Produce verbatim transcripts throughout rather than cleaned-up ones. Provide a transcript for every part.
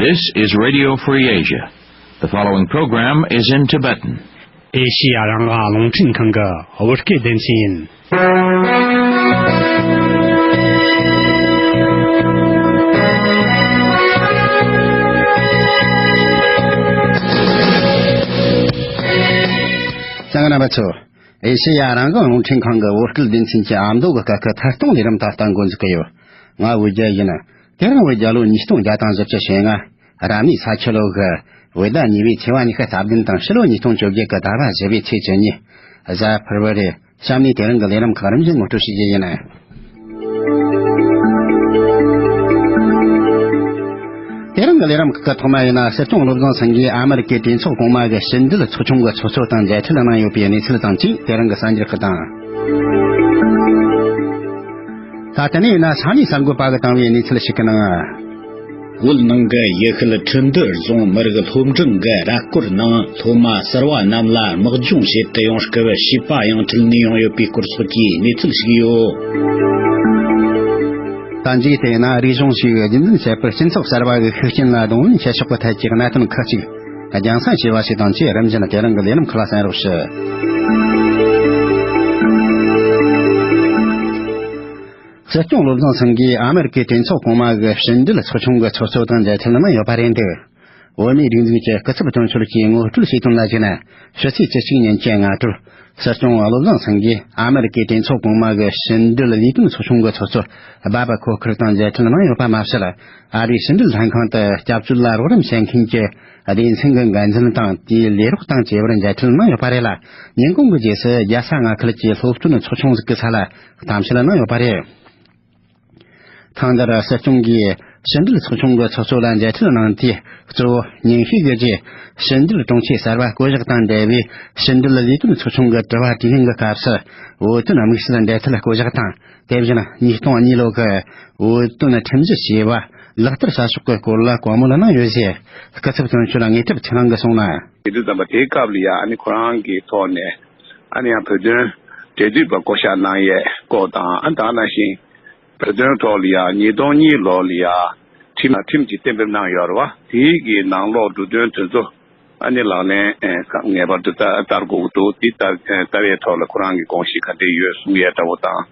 This is Radio Free Asia. The following program is in Tibetan. ཨེ་ཤི་ཡ་རང་དབང་རླུང་འཕྲིན་ཁང་གི་བོད་སྐད་སྡེ་ཚན་ཡིན། ཨེ་ཤེ་ཡ་རང་དབང་རླུང་འཕྲིན་ཁང་གི་བོད་སྐད་སྡེ་ཚན་གྱི་ཨ་མདོ་གི་སྐད་ཁུལ་ཐད་གཏོང་ལས་རིམ་ད་ལྟ་འགོ་འཛུགས་ཀྱི་ཡོད། ང་བོད་རྒྱལ་ཡིན། དེ་རིང་བོད་རྒྱལ་ལོ་ཉིས་སྟོང་བརྒྱ་དང་བཞི་བཅུ་ཞེ་ལྔ། རབ་གནས་ས་ཁྱི་ལོ་གི་བོད་ཟླ་གཉིས་པའི་ཚེས་པ་ཉི་ཤུ་རྩ་བདུན་དང་ཕྱི་ལོ་ཉིས་སྟོང་བཅོ་བརྒྱད་ཀྱི་ཟླ་བ་བཞི་པའི་ཚེས་བཅུ་གཉིས། གཟའ་ཕུར་བུ་རེད། གཤམ་ནས་དེ་རིང་གི་ལས་རིམ་ཁག་རིམ་བཞིན་ངོ་སྤྲོད་ཞུ་རྒྱུ་ཡིན། དེ་རིང་གི་ལས་རིམ་ཁག་གི་ཐོག་མ་ཡིན་ན། སྲིད་སྐྱོང་བློ་བཟང་སེང་གེས་ཨ་མེ་རི་ཀའི་གྲོས་ཚོགས་གོང་མ་གི་ཕྱི་འབྲེལ་ཚོགས་ཆུང་གི་ཚོགས་གཙོ་དང་མཇལ་འཕྲད་གནང་ཡོད་པའི་གནས་ཚུལ་དང་བཅས། དེ་རིང་གི་གསར་འགྱུར་ཁག་དང་། ད་ལྟ་ནས་ཡིན་ན་ས་གནས་གསར་འགོད་པ་གིས་བཏང་བའི་གནས་ཚུལ་ཞིག་གི་ནང་། བོད་ནང་གི་ཡུལ་ཤུལ་ཁྲི་འདུ་རྫོང་མི་རིགས་སློབ་འབྲིང་གི་ར་སྐོར་ནང་སློབ་མ་ཟུར་པ་རྣམས་ལ་དམག་སྦྱོང་བྱེད་དུ་ཡོང་སྐབས་བྱིས་པ་ཡང་ཁྲིད་ནས་ཡོང་ཡོད་པའི་སྐོར་སོགས་ཀྱི་གནས་ཚུལ་ཞིག་ཡོད། ད་མཇུག་དེ་ཡིན་ན། རིག་གཞུང་ཞིག་རྒྱུན་འཛིན་བྱེད་པར་སྤྱི་ཚོགས་གསར་པ་གི་ཤུགས་རྐྱེན་ལ་གདོང་ལེན་བྱེད་ཕྱོགས་ཀྱི་ཐད་ཀྱི་གནད་དོན་ཁག་ཅིག་རྒྱང་སྲིང་བྱས་པ་ཞིག་དང་བཅས། རིམ་བཞིན་དེ་རིང་གི་ལས་རིམ་ཁག་ལ་གསན་རོགས་ཞུ། སྲིད་སྐྱོང་བློ་བཟང་སེང་གེས་ཨ་མེ་རི་ཀའི་གྲོས་ཚོགས་གོང་མ་གི་ཕྱི་འབྲེལ་ཚོགས་ཆུང་གི་ཚོགས་གཙོ་དང་མཇལ་འཕྲད་གནང་ཡོད་པ་རེད་འདུག། བོད་མིའི་སྒྲིག་འཛུགས་ཀྱི་སྐུ་ཚབ་དོན་གཅོད་ཀྱིས་ངོ་སྤྲོད་བྱས་དོན་ལ་གཞིགས་ན། ཕྱི་ཚེས་བཅུ་གཅིག་ཉིན་གྱི་སྔ་དྲོར་སྲིད་སྐྱོང་བློ་བཟང་སེང་གེས་ཨ་མེ་རི་ཀའི་གྲོས་ཚོགས་གོང་མ་གི་ཕྱི་འབྲེལ་ལས་དོན་ཚོགས་ཆུང་གི་ཚོགས་གཙོ་སྦ་བ་ཁོ་ཁར་དང་མཇལ་འཕྲད་གནང་ཡོད་པ་མ་ཟད། ཨ་རིའི་ཕྱི་འབྲེལ་ལྷན་ཁང་དུ་སྐྱབས་བཅོལ་ལ་རོགས་རམ་བྱེད་མཁན་གྱི་སྡེ་ཚན་གྱི་འགན་འཛིན་དང་དེའི་ལས་རོགས་དང་བཅས་པར་མཇལ་འཕྲད་གནང་ཡོད་པ་རེད་ལ། ཉིན་གུང་གི་རྗེས་སུ་རྒྱལ་ས་མངའ་ཁུལ་གྱི་སློབ་སྟོན་ཚོགས་ཆུང་ཟིག་གི་ས་ལ་གཏམ་བཤད་གནང་ཡོད་པ་རེད། ཐེངས་འདིར་སྲིད་སྐྱོང་གིས་ཕྱི་འབྲེལ་ཚོགས་ཆུང་གི་ཚོགས་གཙོ་ལ་མཇལ་འཕྲད་གནང་དུས། གཙོ་བོ་ཉིན་ཤས་ཀྱི་རྗེས་ཕྱི་འབྲེལ་དྲུང་ཆེ་གསར་པ་བསྐོ་གཞག་དང་འབྲེལ་བའི་ཕྱི་འབྲེལ་ལས་དོན་ཚོགས་ཆུང་གི་དྲི་བ་དྲིས་ལན་གྱི་སྐབས་སུ། བོད་དོན་དམིགས་བསལ་འབྲེལ་མཐུད་བསྐོ་གཞག་དང་། དེ་བཞིན་ཉིས་སྟོང་གཉིས་ལོ་གི་བོད་དོན་ཁྲིམས་གཞི་ཞེས་པ་ལག་བསྟར་བྱ་ཕྱོགས་ཀྱི་སྐོར་ལ་བཀའ་མོལ་གནང་ཡོད་ཅེས། སྐུ་ཚབ་དོན་གཅོད་དངོས་གྲུབ་ཚེ་རིང་གིས་གསུངས་ན། དེ་དུས་ཙམ་པ་དེའི་སྐབས་ལ་ཡ། ཨ་ནི་ཁོ་རང་གི་ཐོག་ནས། ཨ་ནི་ཡང་བོད་དོན་འབྲེལ་མཐུད་པ་བསྐོ་གཞག་གནང་ཡས་སྐོར་དང་། ཨ་ནི་ད་ག་ནང་བཞིན་བོད་དོན་ཐོག་ལ་ཡ་ཉིས་སྟོང་གཉིས་ལོ་ལ་ཡ་ཁྲིམས་ཁྲིམས་ཀྱི་གཏན་འབེབས་གནང་ཡོད་རེད་བ། དེའི་གི་ནང་ལོགས་འབྲུ་དོན་དེ་ཚོ་ཨ་ནི་ལག་ལེན་ངེས་པར་དུ་བསྟར་དགོས་ཀྱི་འདུག། དེ་ལྟ་ལྟ་བའི་ཐོག་ལ་ཁོ་རང་གི་དགོངས་གཞི་ག་འདྲ་ཡོད་གསུང་ཡས་འདྲ་བོ་དང་།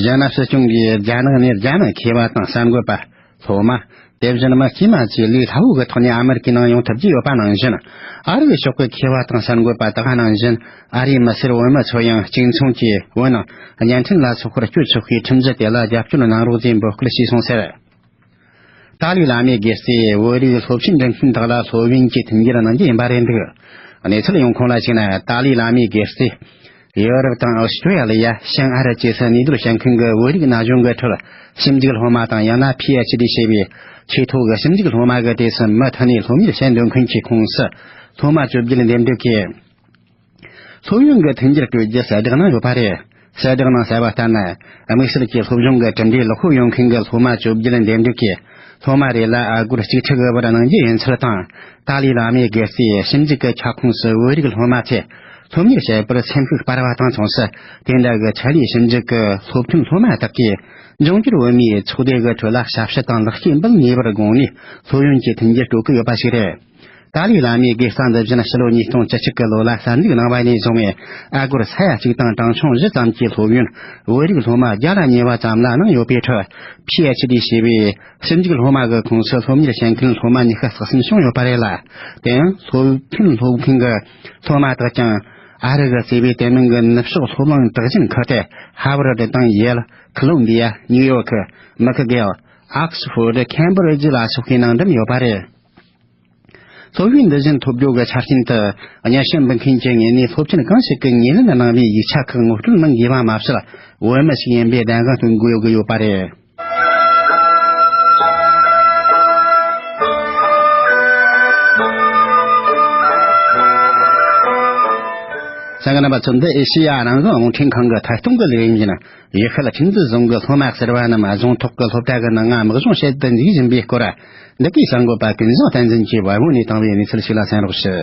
གཞན་ན་སྲིད་སྐྱོང་གིས་རྒྱ་ནག་ནས་རྒྱ་ནག་མཁས་པ་དང་གསར་འགོད་པ། སློབ་མ། དེ་བཞིན་མི་དཀྱུས་མ་བཅས་ལས་སླ་བོ་གི་ཐོག་ནས་ཨ་མེ་རི་ཀའི་ནང་ཡོང་ཐུབ་ཀྱི་ཡོད་པ་ནང་བཞིན། ཨ་རི་ཕྱོགས་ཀྱི་མཁས་པ་དང་གསར་འགོད་པ་དག་ནང་བཞིན། ཨ་རིའི་མི་སེར་བོད་མི་ཚོ་ཡང་གཅིག་མཚུངས་ཀྱིས་བོད་ནང་བརྙན་འཕྲིན་ལ་སོགས་པར་སྤྱོད་ཆོག་པའི་ཁྲིམས་གཞི་དེ་ལ་རྒྱབ་སྐྱོར་གནང་རོགས་ཞེས་འབོད་སྐུལ་ཞུས་སོང་ཟེར། ཏཱ་ལའི་བླ་མའི་དགེ་བརྩིས་བོད་རིགས་སློབ་ཆེན་འགྲིམ་མཁན་དག་ལ་སློབ་ཡོན་གྱི་མཐུན་འགྱུར་གནང་རྒྱུ་ཡིན་པ་རེད་འདུག། གནས་ཚུལ་ཡོང་ཁུངས་ལ་གཞིགས་ན། ཏཱ་ལའི་བླ་མའི་དགེ་བརྩིས་ཡོ་རོབ་དང་ཨོ་སི་ཀྲི་ཡ་ལི་ཡ། བྱང་ཨ་རི་བཅས་སུ་གནས་སྡོད་བྱེད་མཁན་གྱི་བོད་རིགས་ན་གཞོན་གྱི་ཁྲོད། ཞིབ་འཇུག་སློབ་མ་དང་། ཡང་ན་པི་ཨེཆ་ཌི་ཞེས་པའི་ཆེས་མཐོ་གི་ཞིབ་འཇུག་སློབ་མ་གི་གྲས་སུ་མུ་མཐུད་ནས་སློབ་གཉེར་བྱེད་འདོད་མཁན་གྱི་ཁོངས་སུ། སློབ་མ་བཅོ་བརྒྱད་འདེམས་སྒྲུག་གིས། སློབ་ཡོན་གྱི་མཐུན་འགྱུར་སྤྲོད་རྒྱུ་གསལ་བསྒྲགས་གནང་ཡོད་པ་རེད། གསལ་བསྒྲགས་ནང་གསལ་བ་ལྟར་ན། དམིགས་བསལ་གྱི་སློབ་སྦྱོང་གི་གྲུབ་འབྲས་ལེགས་པོ་ཡོད་མཁན་གྱི་སློབ་མ་བཅོ་བརྒྱད་འདེམས་སྒྲུག་གིས། སློབ་མ་རེ་ལ་ཨ་སྒོར་གཅིག་ཁྲི་གི་བར་གནང་རྒྱུ་ཡིན་ཚུལ་དང་། ཏཱ་ལའི་བླ་མའི་དགེ་བརྩིས་ཞིབ་འཇུག་གི་ཁྱབ་ཁོངས་སུ་བོད་རིགས་སློབ་མ་ཚོས་སློབ་གཉེར་བྱེད་པར་སེམས་ཤུགས་སྤར་བ་དང་མཚུངས་སུ། དེ་འདྲ་གི་ཆེད་ལས་ཞིབ་འཇུག་གི་སློབ་ཐོན་སློབ་མ་དག་གིས། འབྱུང་འགྱུར་བོད་མིའི་ཚོགས་སྡེ་གི་ཁྲོད་ལ་ཞབས་ཕྱི་དང་ལེགས་སྐྱེས་འབུལ་ངེས་པར་དགོངས་ནས། སློབ་ཡོན་གྱི་མཐུན་འགྱུར་སྤྲོད་ཀྱི་ཡོད་པ་ཞིག་རེད། ཏཱ་ལའི་བླ་མའི་དགེ་རྩ་འདི་བཞིན་ཕྱི་ལོ་ཉིས་སྟོང་བཅུ་གཅིག་གི་ལོ་ལ་གསར་འཛུགས་གནང་བ་ནས་བཟུང་བའི་ཨ་སྒོར་ས་ཡ་གཅིག་དང་གྲངས་ཆུང་བཞི་ཙམ་གྱི་སློབ་ཡོན་བོད་རིགས་སློབ་མ་བརྒྱ་ལ་ཉེ་བ་ཙམ་ལ་གནང་ཡོད་པའི་ཁྲོད། པི་ཨེཆ་ཌི་ཞེས་པའི་ཞིབ་འཇུག་སློབ་མ་གི་ཁོངས་སུ་སློབ་གཉེར་བྱེད་མཁན་སློབ་མ་ཉི་ཤུ་རྩ་གསུམ་བྱུང་ཡོད་པ་རེད་ལ། དེ་ཡང་སློབ་ཐོན་སློབ་མཁན་གྱི་སློབ་མ་དག་ཀྱང་ཨ་རི་གི་བརྩེ་བའི་དེ་མིན་གྱི་ནུབ་ཕྱོགས་སློབ་གླིང་གྲགས་ཅན་ཁག་སྟེ། ཧར་ཝར་ཌི་དང་ཡེལ། ཁོ་ལོམ་བི་ཡ། ནིའུ་ཡོག། མིག་གྷེལ། ཨོག་སི་ཕོར་ཌི། ཁེམ་བྷི་རི་ཇི་ལ་སོགས་པའི་ནང་འགྲིམས་ཡོད་པ་རེད། སློབ་ཡོན་འདི་བཞིན་ཐོབ་རྒྱུ་གི་ཆ་རྐྱེན་དུ། གཉེར་སྐྱོང་འབུལ་མཁན་གྱི་ངོས་ནས་སློབ་ཆེན་གང་ཞིག་གི་ངོས་ལེན་གནང་བའི་ཡིག་ཆ་ཁག་ངོ་སྤྲོད་གནང་དགོས་པ་མ་ཟད། བོད་མི་ཞིག་ཡིན་པའི་བདེན་དཔང་སྟོན་དགོས་ཀྱི་ཡོད་པ་རེད། གསན་མཁན་རྣམ་པ་ཚོ། འདི་ཨེ་ཤེ་ཡ་རང་དབང་རླུང་འཕྲིན་ཁང་གི་ཐད་གཏོང་གི་ལས་རིམ་ཡིན། ཡུལ་ཤུལ་ཁྲིན་ཏུ་རྫོང་གི་སློབ་མ་ཟུར་པ་རྣམས་རྫོང་ཐོག་གི་སློབ་གྲྭ་གི་ནང་ང་དམག་སྦྱོང་བྱེད་དུ་འཇུག་བཞིན་པའི་སྐོར། འདི་གའི་གསར་འགོད་པ་ཀུན་བཟང་བསྟན་འཛིན་གྱིས་བལ་པོ་ནས་བཏང་བའི་གནས་ཚུལ་ཞིག་ལ་གསན་རོགས་ཞུ།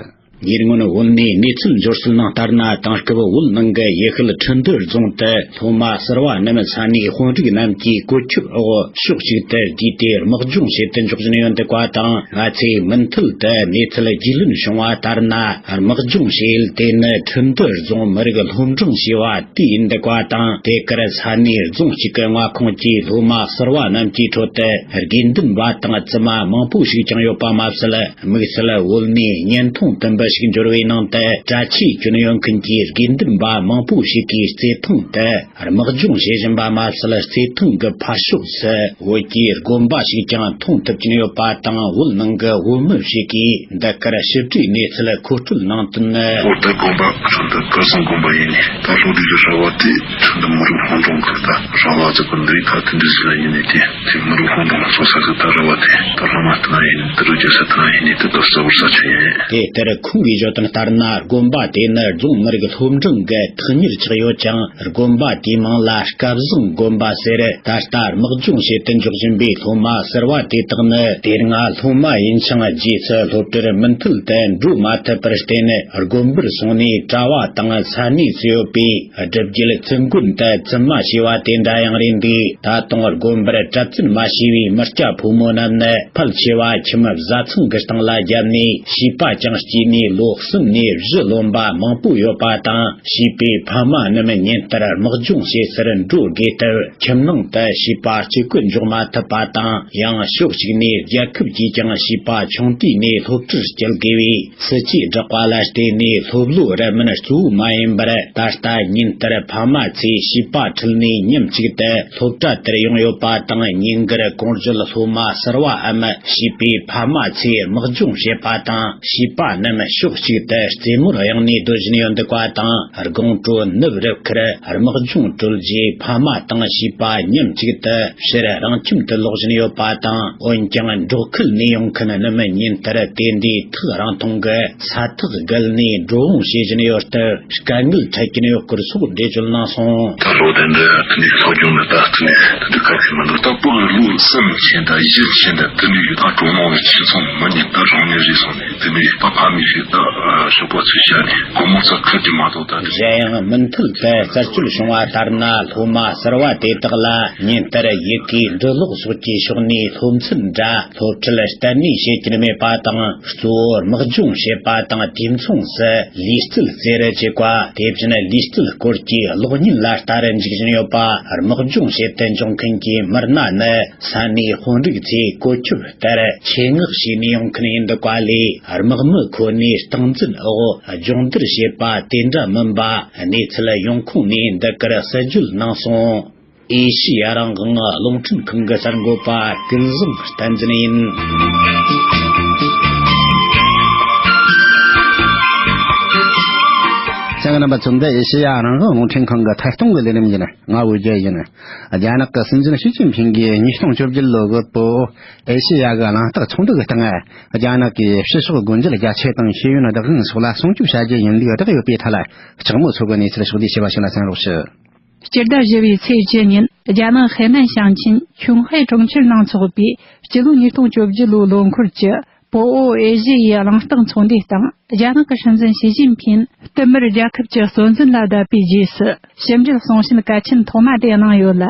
ཉེ་སྔོན་བོད་ནས་གནས་ཚུལ་འབྱོར་སྲོལ་ནང་ལྟར་ན། དེང་སྐབས་བོད་ནང་གི་ཡུལ་ཤུལ་ཁྲིན་ཏུའུ་རྫོང་དུ་སློབ་མ་གསར་བ་རྣམས་ས་གནས་དཔོན་རིགས་རྣམས་ཀྱི་བཀོད་ཁྱབ་འོག་ཕྱོགས་གཅིག་ཏུ་བསྡུས་ཏེ་དམག་སྦྱོང་བྱེད་དུ་འཇུག་བཞིན་ཡོད་འདུག་པ་དང་། ང་ཚོས་མུ་མཐུད་དུ་གནས་ཚུལ་རྒྱུས་ལོན་བྱུང་བ་ལྟར་ན། དམག་སྦྱོང་བྱེད་ཡུལ་དེ་ནི་ཁྲིན་ཏུའུ་རྫོང་མི་རིགས་སློབ་འབྲིང་ཞེས་པ་དེ་ཡིན་འདུག་པ་དང་། དེ་གར་ས་གནས་རྫོང་གཅིག་གི་མངའ་ཁོངས་ཀྱི་སློབ་མ་གསར་བ་རྣམས་ཀྱི་ཁྲོད་དུ་དགེ་འདུན་པ་དང་བཙུན་མ་མང་པོ་ཞིག་ཀྱང་ཡོད་པ་མ་ཟད། དམིགས་བསལ་བོད་མིའི་བརྙན་ཐུང་དུམ་བུ་ཞིག་འབྱོར་བའི་ནང་དུ། གྲྭ་ཆས་གྱོན་ཡོད་མཁན་གྱི་དགེ་འདུན་པ་མང་པོ་ཞིག་གིས་རྩེད་ཐང་དུ་དམག་སྦྱོང་བྱེད་བཞིན་པ་མ་ཟད། རྩེད་ཐང་གི་ཕར་ཕྱོགས་སུ་བོད་ཀྱི་དགོན་པ་ཞིག་ཀྱང་མཐོང་ཐུབ་ཀྱིན་ཡོད་པ་དང་། བོད་ནང་གི་བོད་མི་ཞིག་གིས་འདི་གར་ཞིབ་ཕྲའི་གནས་ཚུལ་མཁོ་སྤྲོད་གནང་དོན་ནི། ཨོ་ད་དགོན་པ་ཁྲིན་ཏུའུ་གར་སོང་དགོན་པ་ཡིན་ནི། ད་ལྷོ་དུས་ཀྱི་ར་བ་དེ་ཁྲིན་ཏུའུ་མི་རིགས་སློབ་འབྲིང་གི་ད་ར་བ་ཟེར་གི་འདི་ད་དེ་འདྲ་ཟེར་ཡིན་ནི། དེ་དེ་མི་རིགས་སློབ་འབྲིང་ཚོ་ས་གི་ད་ར་བ་དེ་ད་ལྷ་མ་ལྟ་ན་ཡིན་ནི། དེ་རུ་རྒྱལ་ས་ལྟ་ན་ཡིན་ནི། དེ་ད་ས་བོར་ས་ཆ་ཡིན། དེ་ལྟར་ཁོང་གིས་བརྗོད་དོན་ལྟར་ན། དགོན་པ་དེ་ནི་རྫོང་མི་རིགས་སློབ་འབྲིང་གི་ཐག་ཉེར་ཆགས་ཡོད་ཅིང་། དགོན་པ་དེའི་མིང་ལ་སྐལ་བཟང་དགོན་པ་ཟེར། ད་ལྟ་དམག་སྦྱོང་བྱེད་དུ་འཇུག་བཞིན་པའི་སློབ་མ་གསར་བ་དེ་དག་ནི། དེ་སྔ་སློབ་མ་ཡིན་ཞིང་། རྗེས་སུ་སློབ་གྲྭར་མུ་མཐུད་དུ་འགྲོ་མ་ཐུབ་པར་བརྟེན། དགོན་པར་སོང་ནས་གྲྭ་བ་དང་ས་གནས་སུ་ཡོད་པའི་སྒྲུབ་བརྒྱུད་བཙུན་དགོན་དུ་བཙུན་མ་བྱས་པ་དེ་འདྲ་ཡང་རེད་འདུག་ད་དུང་དགོན་པར་གྲྭ་བཙུན་མ་བྱས་པའི་མི་སྐྱ་ཕོ་མོ་རྣམས་ནི། ཕལ་ཆེ་བ་ཁྱིམ་བཟའ་ཚང་གི་སྟེང་ལ་བརྒྱབ་ནས། བྱིས་པ་ཅང་སྐྱེས་ནས་ལོ་གསུམ་ནས་བཞི་ལོན་པ་མང་པོ་ཡོད་པ་དང་། བྱིས་པའི་ཕ་མ་རྣམས་ཉིན་ལྟར་དམག་སྦྱོང་བྱེད་སར་འགྲོ་དགོས་སྟབས། ཁྱིམ་ནང་དུ་བྱིས་པ་གཅིག་པུ་འཇོག་མ་ཐུབ་པ་དང་། ཡང་ཕྱོགས་གཅིག་ནས་རྒྱལ་ཁབ་ཀྱིས་ཀྱང་བྱིས་པ་ཆུང་དུས་ནས་སློབ་གྲྭར་བསྐྱལ་དགོས་པའི་སྲིད་ཇུས་བསྒྲགས་པ་ལ་བརྟེན་ནས། སློབ་ལོ་རབས་སྨིན་གཙོ་བོ་མ་ཡིན་པར། ད་ལྟ་ཉིན་ལྟར་ཕ་མ་ཚོས་བྱིས་པ་ཁྲིད་ནས་མཉམ་གཅིག་ཏུ་སློབ་གྲྭ་དེར་ཡོང་ཡོད་པ་དང་། ཉིན་དཀར་གོང་ཞོལ་སློབ་མ་གསར་བའམ་བྱིས་པའི་ཕ་མ་ཚོས་དམག་སྦྱོང་བྱེད་པ་དང་། བྱིས་པ་རྣམས་ཕྱོགས་གཅིག་ཏུ་རྩེད་མོར་གཡེང་ནས་སྡོད་བཞིན་ཡོད་འདུག་པ་དང་། དགོང་དྲོ་ནུབ་རུབ་ཁར་དམག་སྦྱོང་གྲོལ་རྗེས། ཕ་མ་དང་བྱིས་པ་མཉམ་གཅིག་ཏུ་ཕྱིར་རང་ཁྱིམ་དུ་ལོག་བཞིན་ཡོད་པ་དང་། འོན་ཀྱང་། འབྲོག་ཁུལ་ནས་ཡོང་མཁན་རྣམས་ཉིན་ལྟར་དེ་འདྲའི་ཐག་རིང་ཐུང་གི་ས་ཐག་བརྒལ་ནས་འགྲོ་འོང་བྱེད་བཞིན་ཡོད་སྟབས། དཀའ་ངལ་འཕྲད་ཀྱིན་ཡོད་སྐོར་སོགས་འགྲེལ་བརྗོད་གནང་སོང་། ད་ལོ་དེ་འདྲ་དེ་ནས་སློབ་སྦྱོང་ནི་ད་དེ་ནས་དེ་འདྲ་ག་གེ་མི་འདུག་ད་བོད་ལོ་གསུམ་ཕྱིན་དང་བཞི་ཕྱིན་དང་དེ་ནས་ཡོད། ད་གྲོང་ནང་ལ་ཁྱིམ་ཚང་མི་ཉིད་ད་རང་ཉིད་རེད་སོང་ནས། དེ་ནས་ད་ཕ་མས་ཞིག་ད་ཞོགས་པ་ཚོས་བྱས་ནས་སྒོར་མོ་རྩ་ཁྲིད་ཀྱི་མ་གཏོགས། ད་དེ་གཞན་ཡང་མུ་མཐུད་དུ་རྩད་གཅོད་བྱུང་བ་ལྟར་ན། སློབ་མ་གསར་བ་དེ་དག་ལ་ཉིན་ལྟར་ཡི་གེ་འབྲི་ཀློག་སོགས་ཀྱི་ཕྱོགས་ནས་སློབ་ཚན་འདྲ་སློབ་ཁྲིད་གཏན་ནས་བྱེད་ཀྱི་མེད་པ་དང་། གཙོ་བོ་དམག་སྦྱོང་བྱེད་པ་དང་། དུས་མཚུངས་སུ་ལུས་རྩལ་རྩེད་རུ་བཅུག་པ། དེ་བཞིན་ལུས་རྩལ་སྐོར་གྱི་གློག་བརྙན་ལ་ལྟ་རུ་འཇུག་བཞིན་ཡོད་པ། དམག་སྦྱོང་བྱེད་དུ་འཇུག་མཁན་གྱི་མི་སྣ་ནི། ས་གནས་དཔོན་རིགས་ཚོས་བཀོད་ཁྱབ་ལྟར་ཆེད་མངགས་བྱས་ནས་ཡོང་མཁན་ཡིན་འདུག་པ་ལས། དམག་མི་ཁོ་ནས་སྟངས་འཛིན་འོག་སྦྱོང་བརྡར་བྱེད་པ་དེ་འདྲ་མིན་པ། གནས་ཚུལ་ཡོང་ཁུངས་ནས་འདི་གར་གསལ་བརྗོད་གནང་སོང་། ཨེ་ཤེ་ཡ་རང་དབང་རླུང་འཕྲིན་ཁང་གི་གསར་འགོད་པ་ཀུན་བཟང་བསྟན་འཛིན་ཡིན། གསན་མཁན་རྣམ་པ་ཚོ། འདི་ཨེ་ཤེ་ཡ་རང་དབང་རླུང་འཕྲིན་ཁང་གི་ཐད་གཏོང་གི་ལས་རིམ་ཡིན། ང་བོད་རྒྱལ་ཡིན། རྒྱ་ནག་གི་སྲིད་འཛིན་ཞི་ཅིན་ཕིང་གིས་ཉིས་སྟོང་བཅོ་བརྒྱད་ལོའི་བོད་ཨེ་ཤེ་ཡ་གི་གླེང་སྟེགས་ཚོགས་འདུ་གི་སྟེང་། རྒྱ་ནག་གིས་ཕྱི་ཕྱོགས་སྒོ་འབྱེད་རྒྱ་ཆེ་དང་ཤེས་ཡོན་བདག་དབང་སོགས་ལ་སྲུང་སྐྱོབ་བྱ་རྒྱུ་ཡིན་ལུགས་བསྒྲགས་ཡོད་པའི་ཐད། ལྕགས་མོ་མཚོ་གིས་གནས་ཚུལ་ཕྱོགས་བསྡུས་བྱས་པ་ཞིག་ལ་གསན་རོགས་ཞུ། སྤྱི་ཟླ་བཞི་པའི་ཚེས་བཅུ་ཉིན། རྒྱ་ནག་ཧེ་ནན་ཞིང་ཆེན་ཁྱུང་ཧའེ་གྲོང་ཁྱེར་ནང་འཚོགས་པའི་སྤྱི་ལོ་ཉིས་སྟོང་བཅོ་བརྒྱད་ལོའི་ལོ་འཁོར་གྱི་བོད་ཨོ་ཨེ་ཤེ་ཡའི་གླེང་སྟེགས་ཚོགས་འདུའི་སྟེང་། རྒྱ་ནག་གི་སྲིད་འཛིན་ཞི་ཅིན་ཕིང་བསྟུད་མར་རྒྱལ་ཁབ་ཀྱི་གཙོ་འཛིན་ལ་བསྡད་པའི་རྗེས་སུ། ཕྱི་འབྲེལ་གསུང་བཤད་གལ་ཆེན་ཐོག་མ་དེ་གནང་ཡོད་ལ།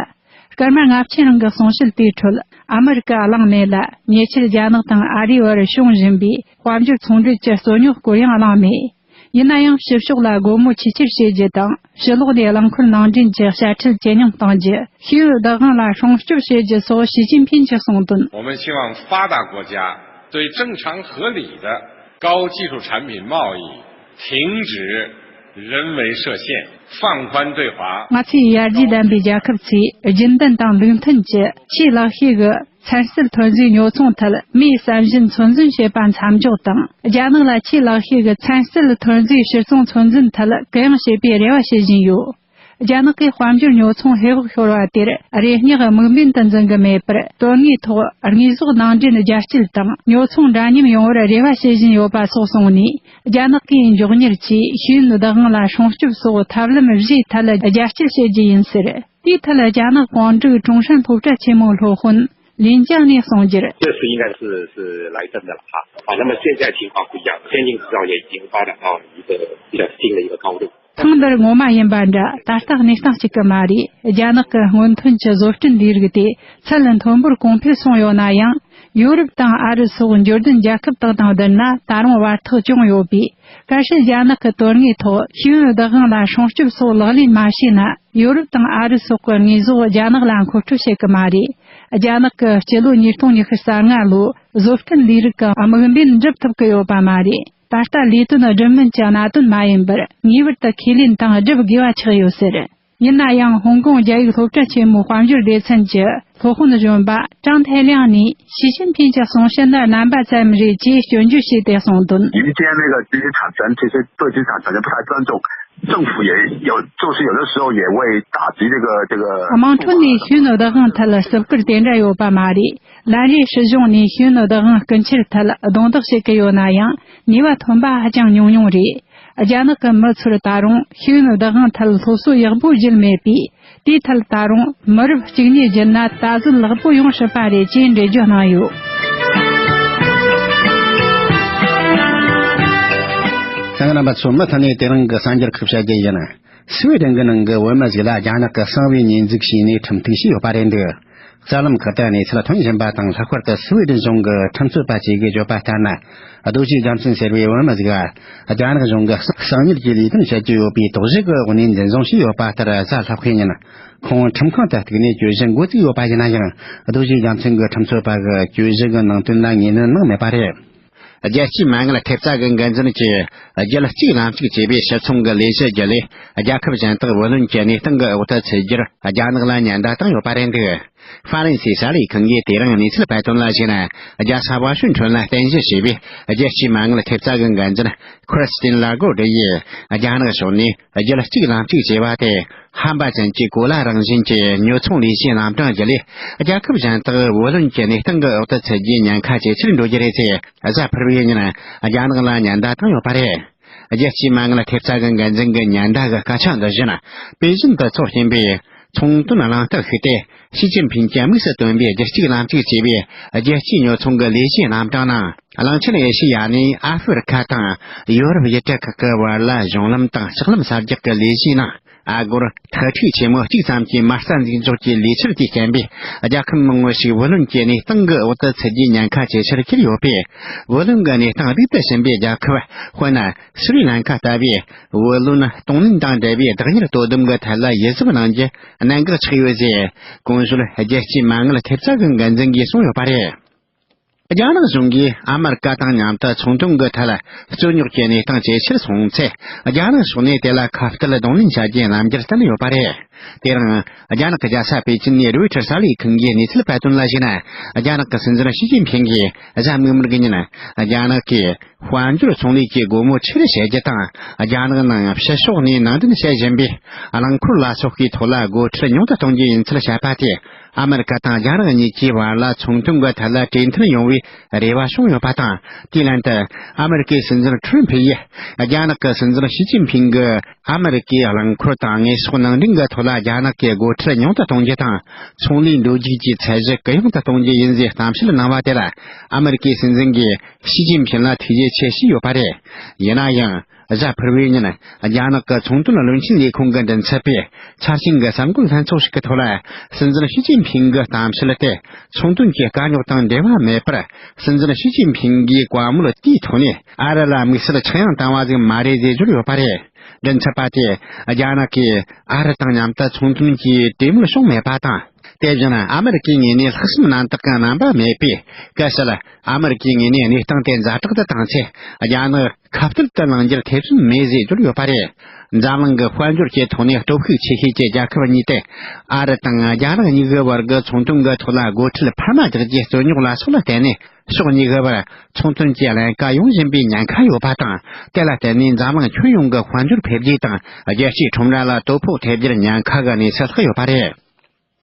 སྐར་མ་ལྔ་ཕྱེད་རིང་གི་གསུང་བཤད་དེའི་ཁྲོད། ཨ་མི་རི་ཀ་གླེང་མེད་ལ། ཉེ་ཆར་རྒྱ་ནག་དང་ཨ་རིའི་བར་བྱུང་བཞིན་པའི་དཔལ་འབྱོར་ཚོང་འབྲེལ་གྱི་རྩོད་རྙོག་སྐོར་ཡང་གླེང་མེད། ཡིན་ན་ཡང་། ཕྱི་ཕྱོགས་ལ་སྒོ་མོ་ཆེས་ཆེར་ཕྱེ་རྒྱུ་དང་། ཕྱི་ལོགས་ནས་རླངས་འཁོར་ནང་འདྲེན་གྱི་དཔྱ་ཁྲལ་ཇེ་ཉུང་གཏོང་རྒྱུ། ཤེས་ཡོན་བདག་དབང་ལ་སྲུང་སྐྱོབ་བྱེད་རྒྱུ་སོགས་ཞི་ཅིན་ཕིན་གྱིས་གསུངས་དོན། 我们希望发达国家对正常合理的高技术产品贸易停止人为设限，放宽对华。 ང་ཚོས་ཡར་རྒྱས་ལྡན་པའི་རྒྱལ་ཁབ་ཚོས་རྒྱུན་ལྡན་དང་ལུགས་མཐུན་གྱི་ཆེས་ལེགས་ཤོས་ཀྱི་ཚན་རྩལ་ཐོན་རྫས་ཉོ་ཚོང་ཐད་མིའི་བསམ་བཞིན་ཚོད་འཛིན་བྱེད་པ་མཚམས་འཇོག་དང་། རྒྱ་ནག་ལ་ཆེས་ལེགས་ཤོས་ཀྱི་ཚན་རྩལ་ཐོན་རྫས་ཕྱིར་ཚོང་ཚོད་འཛིན་ཐད་གུ་ཡངས་བྱེད་པའི་རེ་བ་བྱེད་བཞིན་ཡོད། རྒྱ་ནག་གིས་དཔལ་འབྱོར་ཉོ་ཚོང་ཧེ་བག་ཤོར་བ་དེར་རེ་སྙེག་དམིགས་འབེན་དུ་འཛིན་གྱི་མེད་པར། དོན་དངོས་ཐོག་དངོས་ཟོག་ནང་འདྲེན་རྒྱ་སྐྱེད་དང་ཉོ་ཚོང་འདྲ་མཉམ་ཡོང་བར་རེ་བ་བྱེད་བཞིན་ཡོད་པ་སོགས་གསུངས་ནས། རྒྱ་ནག་གིས་མགྱོགས་མྱུར་གྱིས་ཤེས་ཡོན་བདག་དབང་ལ་སྲུང་སྐྱོབ་སོགས་ཐབས་ལམ་བཞིའི་ཐད་རྒྱ་སྐྱེད་བྱེད་རྒྱུ་ཡིན་ཟེར། དེའི་ཐད་རྒྱ་ནག་གོང་ཀྲུའུ་ཀྲུང་ཧྲན་སློབ་གྲྭ་ཆེན་མོའི་སློབ་དཔོན་ ལིན་ཅང་ནས་གསུངས་རྒྱུར། 这次应该是是来真的了哈。啊，那么现在情况不一样，边境制造业已经发展到一个比较新的一个高度。 ཐེངས་འདིར་ངོ་མ་ཡིན་པ་འདྲ་ད་ལྟ་གནས་སྟངས་གཅིག་གི་མ་རེད། རྒྱ་ནག་གི་སྔོན་ཐོན་གྱི་བཟོ་སྐྲུན་ལས་རིགས་དེ་ཚད་མཐོན་པོར་གོང་འཕེལ་སོང་ཡོད་ན་ཡང་། ཡོ་རོབ་དང་ཨ་རི་སོགས་འབྱོར་ལྡན་རྒྱལ་ཁབ་དག་དང་བསྡུར་ན་ད་རུང་བར་ཐག་ཅུང་ཡོད་པས། གལ་སྲིད་རྒྱ་ནག་གི་དོན་དངོས་ཐོག་ཤེས་ཡོན་བདག་དབང་ལ་སྲུང་སྐྱོབ་སོགས་ལག་ལེན་མ་བྱས་ན། ཡོ་རོབ་དང་ཨ་རི་སོགས་ཀྱི་དངོས་ཟོག་རྒྱ་ནག་ལ་མཁོ་སྤྲོད་བྱེད་ཀྱི་མ་རེད། རྒྱ་ནག་གི་སྤྱི་ལོ་ཉིས་སྟོང་ཉི་ཤུ་རྩ་ལྔ་ལོའི་བཟོ་སྐྲུན་ལས་རིགས་ཀྱི་དམིགས་འབེན་འགྲུབ་ཐུབ་ཀྱི་ཡོད་པ་མ་རེད། ད་ལྟ་ལས་དོན་སྒྲུབ་མིན་གྱི་གནད་དོན་མ་ཡིན་པར། ངེས་པར་དུ་ཁས་ལེན་དང་སྒྲུབ་དགོས་པ་ཆགས་ཡོད་ཟེར། ཡིན་ན་ཡང་། ཧོང་ཀོང་རྒྱ་ཡིག་སློབ་གྲྭ་ཆེན་མོའི་དཔལ་འབྱོར་སྡེ་ཚན་གྱི་སློབ་དཔོན་གཞོན་པ་ཀྲང་ཐའེ་ལིང་ནས། ཞི་ཅིན་ཕིང་གྱི་གསུང་བཤད་ནི་རྣམ་པ་ཙམ་རེད་ཅེས་སྐྱོན་བརྗོད་བྱས་ཏེ་གསུངས་དོན། 民间那个经济产生，其实对经济产生不太尊重，政府也有，就是有的时候也会打击这个这个。 དམངས་ཁྲོད་ནས་ཤེས་ཡོན་བདག་དབང་ཐད་བརྩི་བཀུར་དེ་འདྲ་ཡོད་པ་མ་རེད། ལན་རེ་སྲིད་གཞུང་ནས་ཤེས་ཡོན་བདག་དབང་སྐུལ་འཆར་ཐད་རྡུང་རྡེག་བྱེད་ཀྱི་ཡོད་ན་ཡང་། ནུས་པ་ཐོན་པ་ཧ་ཅང་ཉུང་ཉུང་རེད། རྒྱ་ནག་གི་མི་ཚོར་ད་རུང་ཤེས་ཡོན་བདག་དབང་ཐད་སློབ་གསོ་ཡག་པོ་བརྒྱུད་མེད་པས། དེའི་ཐད་ད་རུང་མི་རབས་གཅིག་གཉིས་བརྒྱུད་ན་ད་གཟོད་ལེགས་པོ་ཡོང་སྲིད་པ་རེད་ཅེས་འགྲེལ་བརྗོད་གནང་ཡོད། ཚང་རྣམ་པ་ཚོ། མུ་མཐུད་ནས་དེ་རིང་གི་གསར་འགྱུར་ཁག་བཤད་རྒྱུ་ཡིན། སུའེ་ཌེན་གྱི་ནང་གི་བོད་མི་ཞིག་ལ་རྒྱ་ནག་གི་གསང་བའི་ཉེས་འཛུགས་བྱས་ནས་ཁྲིམས་ཐག་བཅད་ཡོད་པ་རེད་འདུག། གསར་ལམ་ཁག་ཏུ་གནས་ཚུལ་ཐོན་བཞིན་པ་དང་། ལྷག་པར་དུ་སུའེ་ཌེན་གཞུང་གི་ཁྲིམས་རྩོད་པ་ཞིག་གིས་བརྗོད་པ་ལྟར་ན། རྡོ་རྗེ་རྒྱལ་མཚན་ཟེར་བའི་བོད་མི་ཞིག་རྒྱ་ནག་གཞུང་གིས་གསང་ཉུལ་གྱི་ལས་དོན་བྱེད་ཀྱི་ཡོད་པའི་དོགས་གཞི་གི་འོག་ནས་འཛིན་བཟུང་བྱས་ཡོད་པ་ལྟར། གཟའ་ལྷག་པའི་ཉིན་ཁོང་ཁྲིམས་ཁང་དུ་གཏུགས་ནས་གྱོད་གཞི་འགོ་བཙུགས་ཡོད་པ་ཡིན་ན་ཡང་། རྡོ་རྗེ་རྒྱལ་མཚན་གྱི་ཁྲིམས་རྩོད་པ་གིས་གྱོད་གཞི་གི་ནང་དོན་ལ་ངོས་ལེན་གནང་མེད་པ་རེད། རྒྱལ་སྤྱིའི་མ་དངུལ་ཐེབས་རྩ་གི་འགན་འཛིན་གྱིས་རྒྱལ་གཅེས་ལམ་གཅིག་ཅེས་པའི་ཕྱིར་ཚོང་གི་ལས་གཞི་བརྒྱུད་ལས། རྒྱལ་ཁབ་གཞན་དག་བུ་ལོན་གྱི་གནས་སྟངས་ཀྱི་འོག་ཏུ་ཚུད་རྒྱུར་རྒྱ་ནག་ལ་ཉེན་བརྡ་བཏང་ཡོད་པ་རེད་འདུག། ཧྥ་རན་སིའི་གསར་ལས་ཁང་གིས་དེ་རིང་གནས་ཚུལ་སྤེལ་དོན་ལ་གཞིགས་ན། རྒྱལ་ས་ཝ་ཤིང་ཊོན་ལ་རྟེན་གཞི་བྱས་པའི་རྒྱལ་སྤྱིའི་མ་དངུལ་ཐེབས་རྩ་གི་འགན་འཛིན་ཁི་རི་སི་ཏིན་ལ་གོ་ཌི་ཡིས། རྒྱ་ནག་ཕྱོགས་ནས་རྒྱལ་གཅེས་ལམ་གཅིག་ཅེས་པ་དེ་ཧམ་པ་ཅན་གྱི་གོ་ལ་རང་བཞིན་གྱི་ཉོ་ཚོང་ལས་གཞིའི་རྣམ་གྲངས་བརྒྱུད་ལས། རྒྱལ་ཁབ་གཞན་དག་བུ་ལོན་གྱི་གནས་སྟངས་ཀྱི་འོག་ཏུ་ཚུད་རྒྱུའི་ཉེན་ཁ་ཇེ་ཆེར་འགྲོ་རྒྱུ་རེད་ཅེས། གཟའ་ཕུར་བུའི་ཉིན་རྒྱ་ནག་ལ་ཉེན་བརྡ་བཏང་ཡོད་པ་རེད། རྒྱལ་སྤྱིའི་མ་དངུལ་ཐེབས་རྩ་གི་འགན་འཛིན་གྱི་ཉེན་བརྡ་གི་སྐད་ཆ་འདི་བཞིན། པེ་ཅིན་དུ་ཚོགས་ཀྱིན་པའི་ཚོང་དོན་གླེང་སྟེགས་ཤིག་སྟེ། ཞི་ཅིན་ཕིང་གིས་དམིགས་སུ་བཏོན་པའི་རྒྱལ་གཅེས་ལམ་གཅིག་ཅེས་པའི་རྒྱལ་སྤྱིའི་ཉོ་ཚོང་གི་ལས་གཞིའི་རྣམ་གྲངས་ནང་། གླིང་ཆེན་ཨེ་ཤེ་ཡ་ནས་ཨ་ཧྥེ་རི་ཁ་དང་ཡོ་རོབ་ཡུལ་གྲུ་ཁག་གི་བར་ལ་གཞུང་ལམ་དང་ལྕགས་ལམ་གསར་རྒྱག་གི་ལས་གཞིའི་ནང་། ཨ་སྒོར་ཐག་ཁྲིག་ཆེན་མོ་གཅིག་ཙམ་གྱི་མ་རྩ་འཛུགས་འཇོག་གི་ལས་འཆར་དེའི་རྐྱེན་པས། རྒྱལ་ཁབ་མང་བོ་ཞིག་བུ་ལོན་གྱི་གནས་སྟངས་ཀྱི་འོག་ཏུ་ཚུད་རྒྱུའི་ཉེན་ཁ་ཇེ་ཆེར་གྱུར་ཡོད་པས། བུ་ལོན་གྱི་གནས་སྟངས་སྡུག་ཏུ་ཕྱིན་པའི་རྒྱལ་ཁབ། དཔེར་ན། སི་རི་ལང་ཀ་ལྟ་བུའི་བུ་ལོན་གཏོང་ལེན་དང་འབྲེལ་བའི་བདག་གཉེར་དོ་དམ་གྱི་ཐད་ལ་ཡིད་གཟབ་གནང་རྒྱུ་གནད་འགག་ཆགས་ཡོད་ཅེས། གོང་ཞུས་རྒྱལ་སྤྱིའི་མ་དངུལ་ཐེབས་རྩ་གི་འགན་འཛིན་གྱིས་གསུངས་ཡོད་པ་རེད། རྒྱ་ནག་གཞུང་གིས་ཨ་མེ་རི་ཀ་དང་མཉམ་དུ་ཚོང་དོན་གྱི་ཐད་རྩོད་རྙོག་གི་གནས་སྟངས་ཇེ་ཆེར་སོང་ཚེ། རྒྱ་ནག་ཕྱོགས་ནས་དེ་ལ་ཁ་གཏད་གདོང་ལེན་བྱ་རྒྱུའི་རྣམ་འགྱུར་བསྟན་ཡོད་པ་རེད། དེ་རིང་རྒྱ་ནག་གི་རྒྱལ་ས་པེ་ཅིན་ནས་རོའི་ཊར་གསར་ལས་ཁང་གིས་གནས་ཚུལ་སྤེལ་དོན་ལ་གཞིགས་ན། རྒྱ་ནག་གི་སྲིད་འཛིན་ཞི་ཅིན་ཕིང་གིས་གཟའ་མིག་དམར་གྱི་ཉིན། རྒྱ་ནག་གིས་དཔལ་འབྱོར་ཚོང་ལས་ཀྱི་སྒོ་མོ་ཆེ་རུ་བྱེད་རྒྱུ་དང་། རྒྱ་ནག་ནང་ཕྱི་ཕྱོགས་ནས་ནང་འདྲེན་བྱེད་བཞིན་པའི་རླངས་འཁོར་ལ་སོགས་ཀྱི་ཐོག་ལ་སྒོ་ཁྲལ་ཉུང་དུ་གཏོང་རྒྱུ་ཡིན་ཚུལ་བཤད་པ་དེས། ཨ་མེ་རི་ཀ་དང་རྒྱ་ནག་གཉིས་ཀྱི་བར་ལ་ཚོང་དོན་གྱི་ཐད་ལ་གྲོས་མཐུན་ཡོང་བའི་རེ་བ་བྱུང་ཡོད་པ་དང་། དེའི་ལན་དུ། ཨ་མེ་རི་ཀའི་སྲིད་འཛིན་ཁྲོམ་ཕེ་ཡིས། རྒྱ་ནག་གི་སྲིད་འཛིན་ཞི་ཅིན་ཕིང་གིས་ཨ་མེ་རི་ཀའི་རླངས་འཁོར་དང་དངོས་ཟོག་ནང་འདྲེན་གྱི་ཐོག་ལ་རྒྱ་ནག་གི་སྒོ་ཁྲལ་ཉུང་དུ་གཏོང་རྒྱུ་དང་། ཚོང་ལས་འགྲོ་རྒྱུག་གི་ཚད་གཞི་གུ་ཡངས་དུ་གཏོང་རྒྱུ་ཡིན་ཞེས་གཏམ་བཤད་གནང་བ་དེ་ལ། ཨ་མེ་རི་ཀའི་སྲིད་འཛིན་གྱིས་ཞི་ཅིན་ཕིང་ལ་ཐུགས་རྗེ་ཆེ་ཞུས་ཡོད་པ་རེད། ཡིན་ན་ཡང་། གཟའ་ཕུར་བུའི་ཉིན། རྒྱ་ནག་གི་ཚོང་དོན་བློན་ཆེན་ལས་ཁུངས་ཀྱི་མགྲིན་ཚབ་པས་འཆར་ཅན་གྱི་གསར་འགོད་ལྷན་ཚོགས་ཤིག་གི་ཐོག་ལ། སྲིད་འཛིན་ཞི་ཅིན་ཕིང་གི་གཏམ་བཤད་དེ། ཚོང་དོན་གྱི་དཀའ་རྙོག་དང་འབྲེལ་བ་མེད་པར། སྲིད་འཛིན་ཞི་ཅིན་ཕིང་གིས་བཀའ་མོལ་དེའི་ཐོག་ནས། ཨ་རི་ལ་དམིགས་བསལ་ཆག་ཡང་བཏང་བ་ཞིག་མ་རེད་ཅེས་བརྗོད་ཡོད་པ་རེད། མགྲིན་ཚབ་པ་དེས། རྒྱ་ནག་གིས་ཨ་རི་དང་མཉམ་དུ་ཚོང་དོན་གྱི་གྲོས་མོལ་བྱུང་མེད་པ་དང་། དེ་བཞིན་ཨ་མེ་རི་ཀའི་ངོས་ནས་ལྷག་བསམ་རྣམ་དག་གི་རྣམ་པ་མེད་པས། གལ་སྲིད་ཨ་མེ་རི་ཀའི་ངོས་ནས་གནས་སྟངས་དེ་ཛ་དྲག་ཏུ་བཏང་ཚེ། རྒྱ་ནག་ཁ་གཏད་དུ་ལངས་རྒྱུར་ཐེ་ཚོམ་མེད་ཅེས་བརྗོད་ཡོད་པ་རེད། འཛམ་གླིང་གི་དཔལ་འབྱོར་གྱི་ཐོག་ནས་སྟོབས་ཤུགས་ཆེ་ཤོས་ཀྱི་རྒྱལ་ཁབ་གཉིས་ཏེ། ཨ་རི་དང་རྒྱ་ནག་གཉིས་ཀྱི་བར་གྱི་ཚོང་དོན་གྱི་ཐོག་ལ་སྒོ་ཁྲལ་འཕར་མ་རྒྱག་རྒྱུའི་རྩོད་རྙོག་ལ་སོགས་ལ་བརྟེན་ནས། ཕྱོགས་གཉིས་ཀྱི་བར་ཚོང་དོན་གྱི་ལས་ཀ་ཡོང་བཞིན་པའི་ཉེན་ཁ་ཡོད་པ་དང་། དེ་ལ་བརྟེན་ནས་འཛམ་གླིང་ཁྱོན་ཡོངས་ཀྱི་དཔལ་འབྱོར་འཕེལ་རྒྱས་དང་། རྒྱལ་སྤྱིའི་ཁྲོམ་ར་ལ་དོ་ཕོག་ཐེབས་རྒྱུར་ཉེན་ཁ་གི་གནས་ཚུལ་ལྷག་ཡོད་པ་རེད།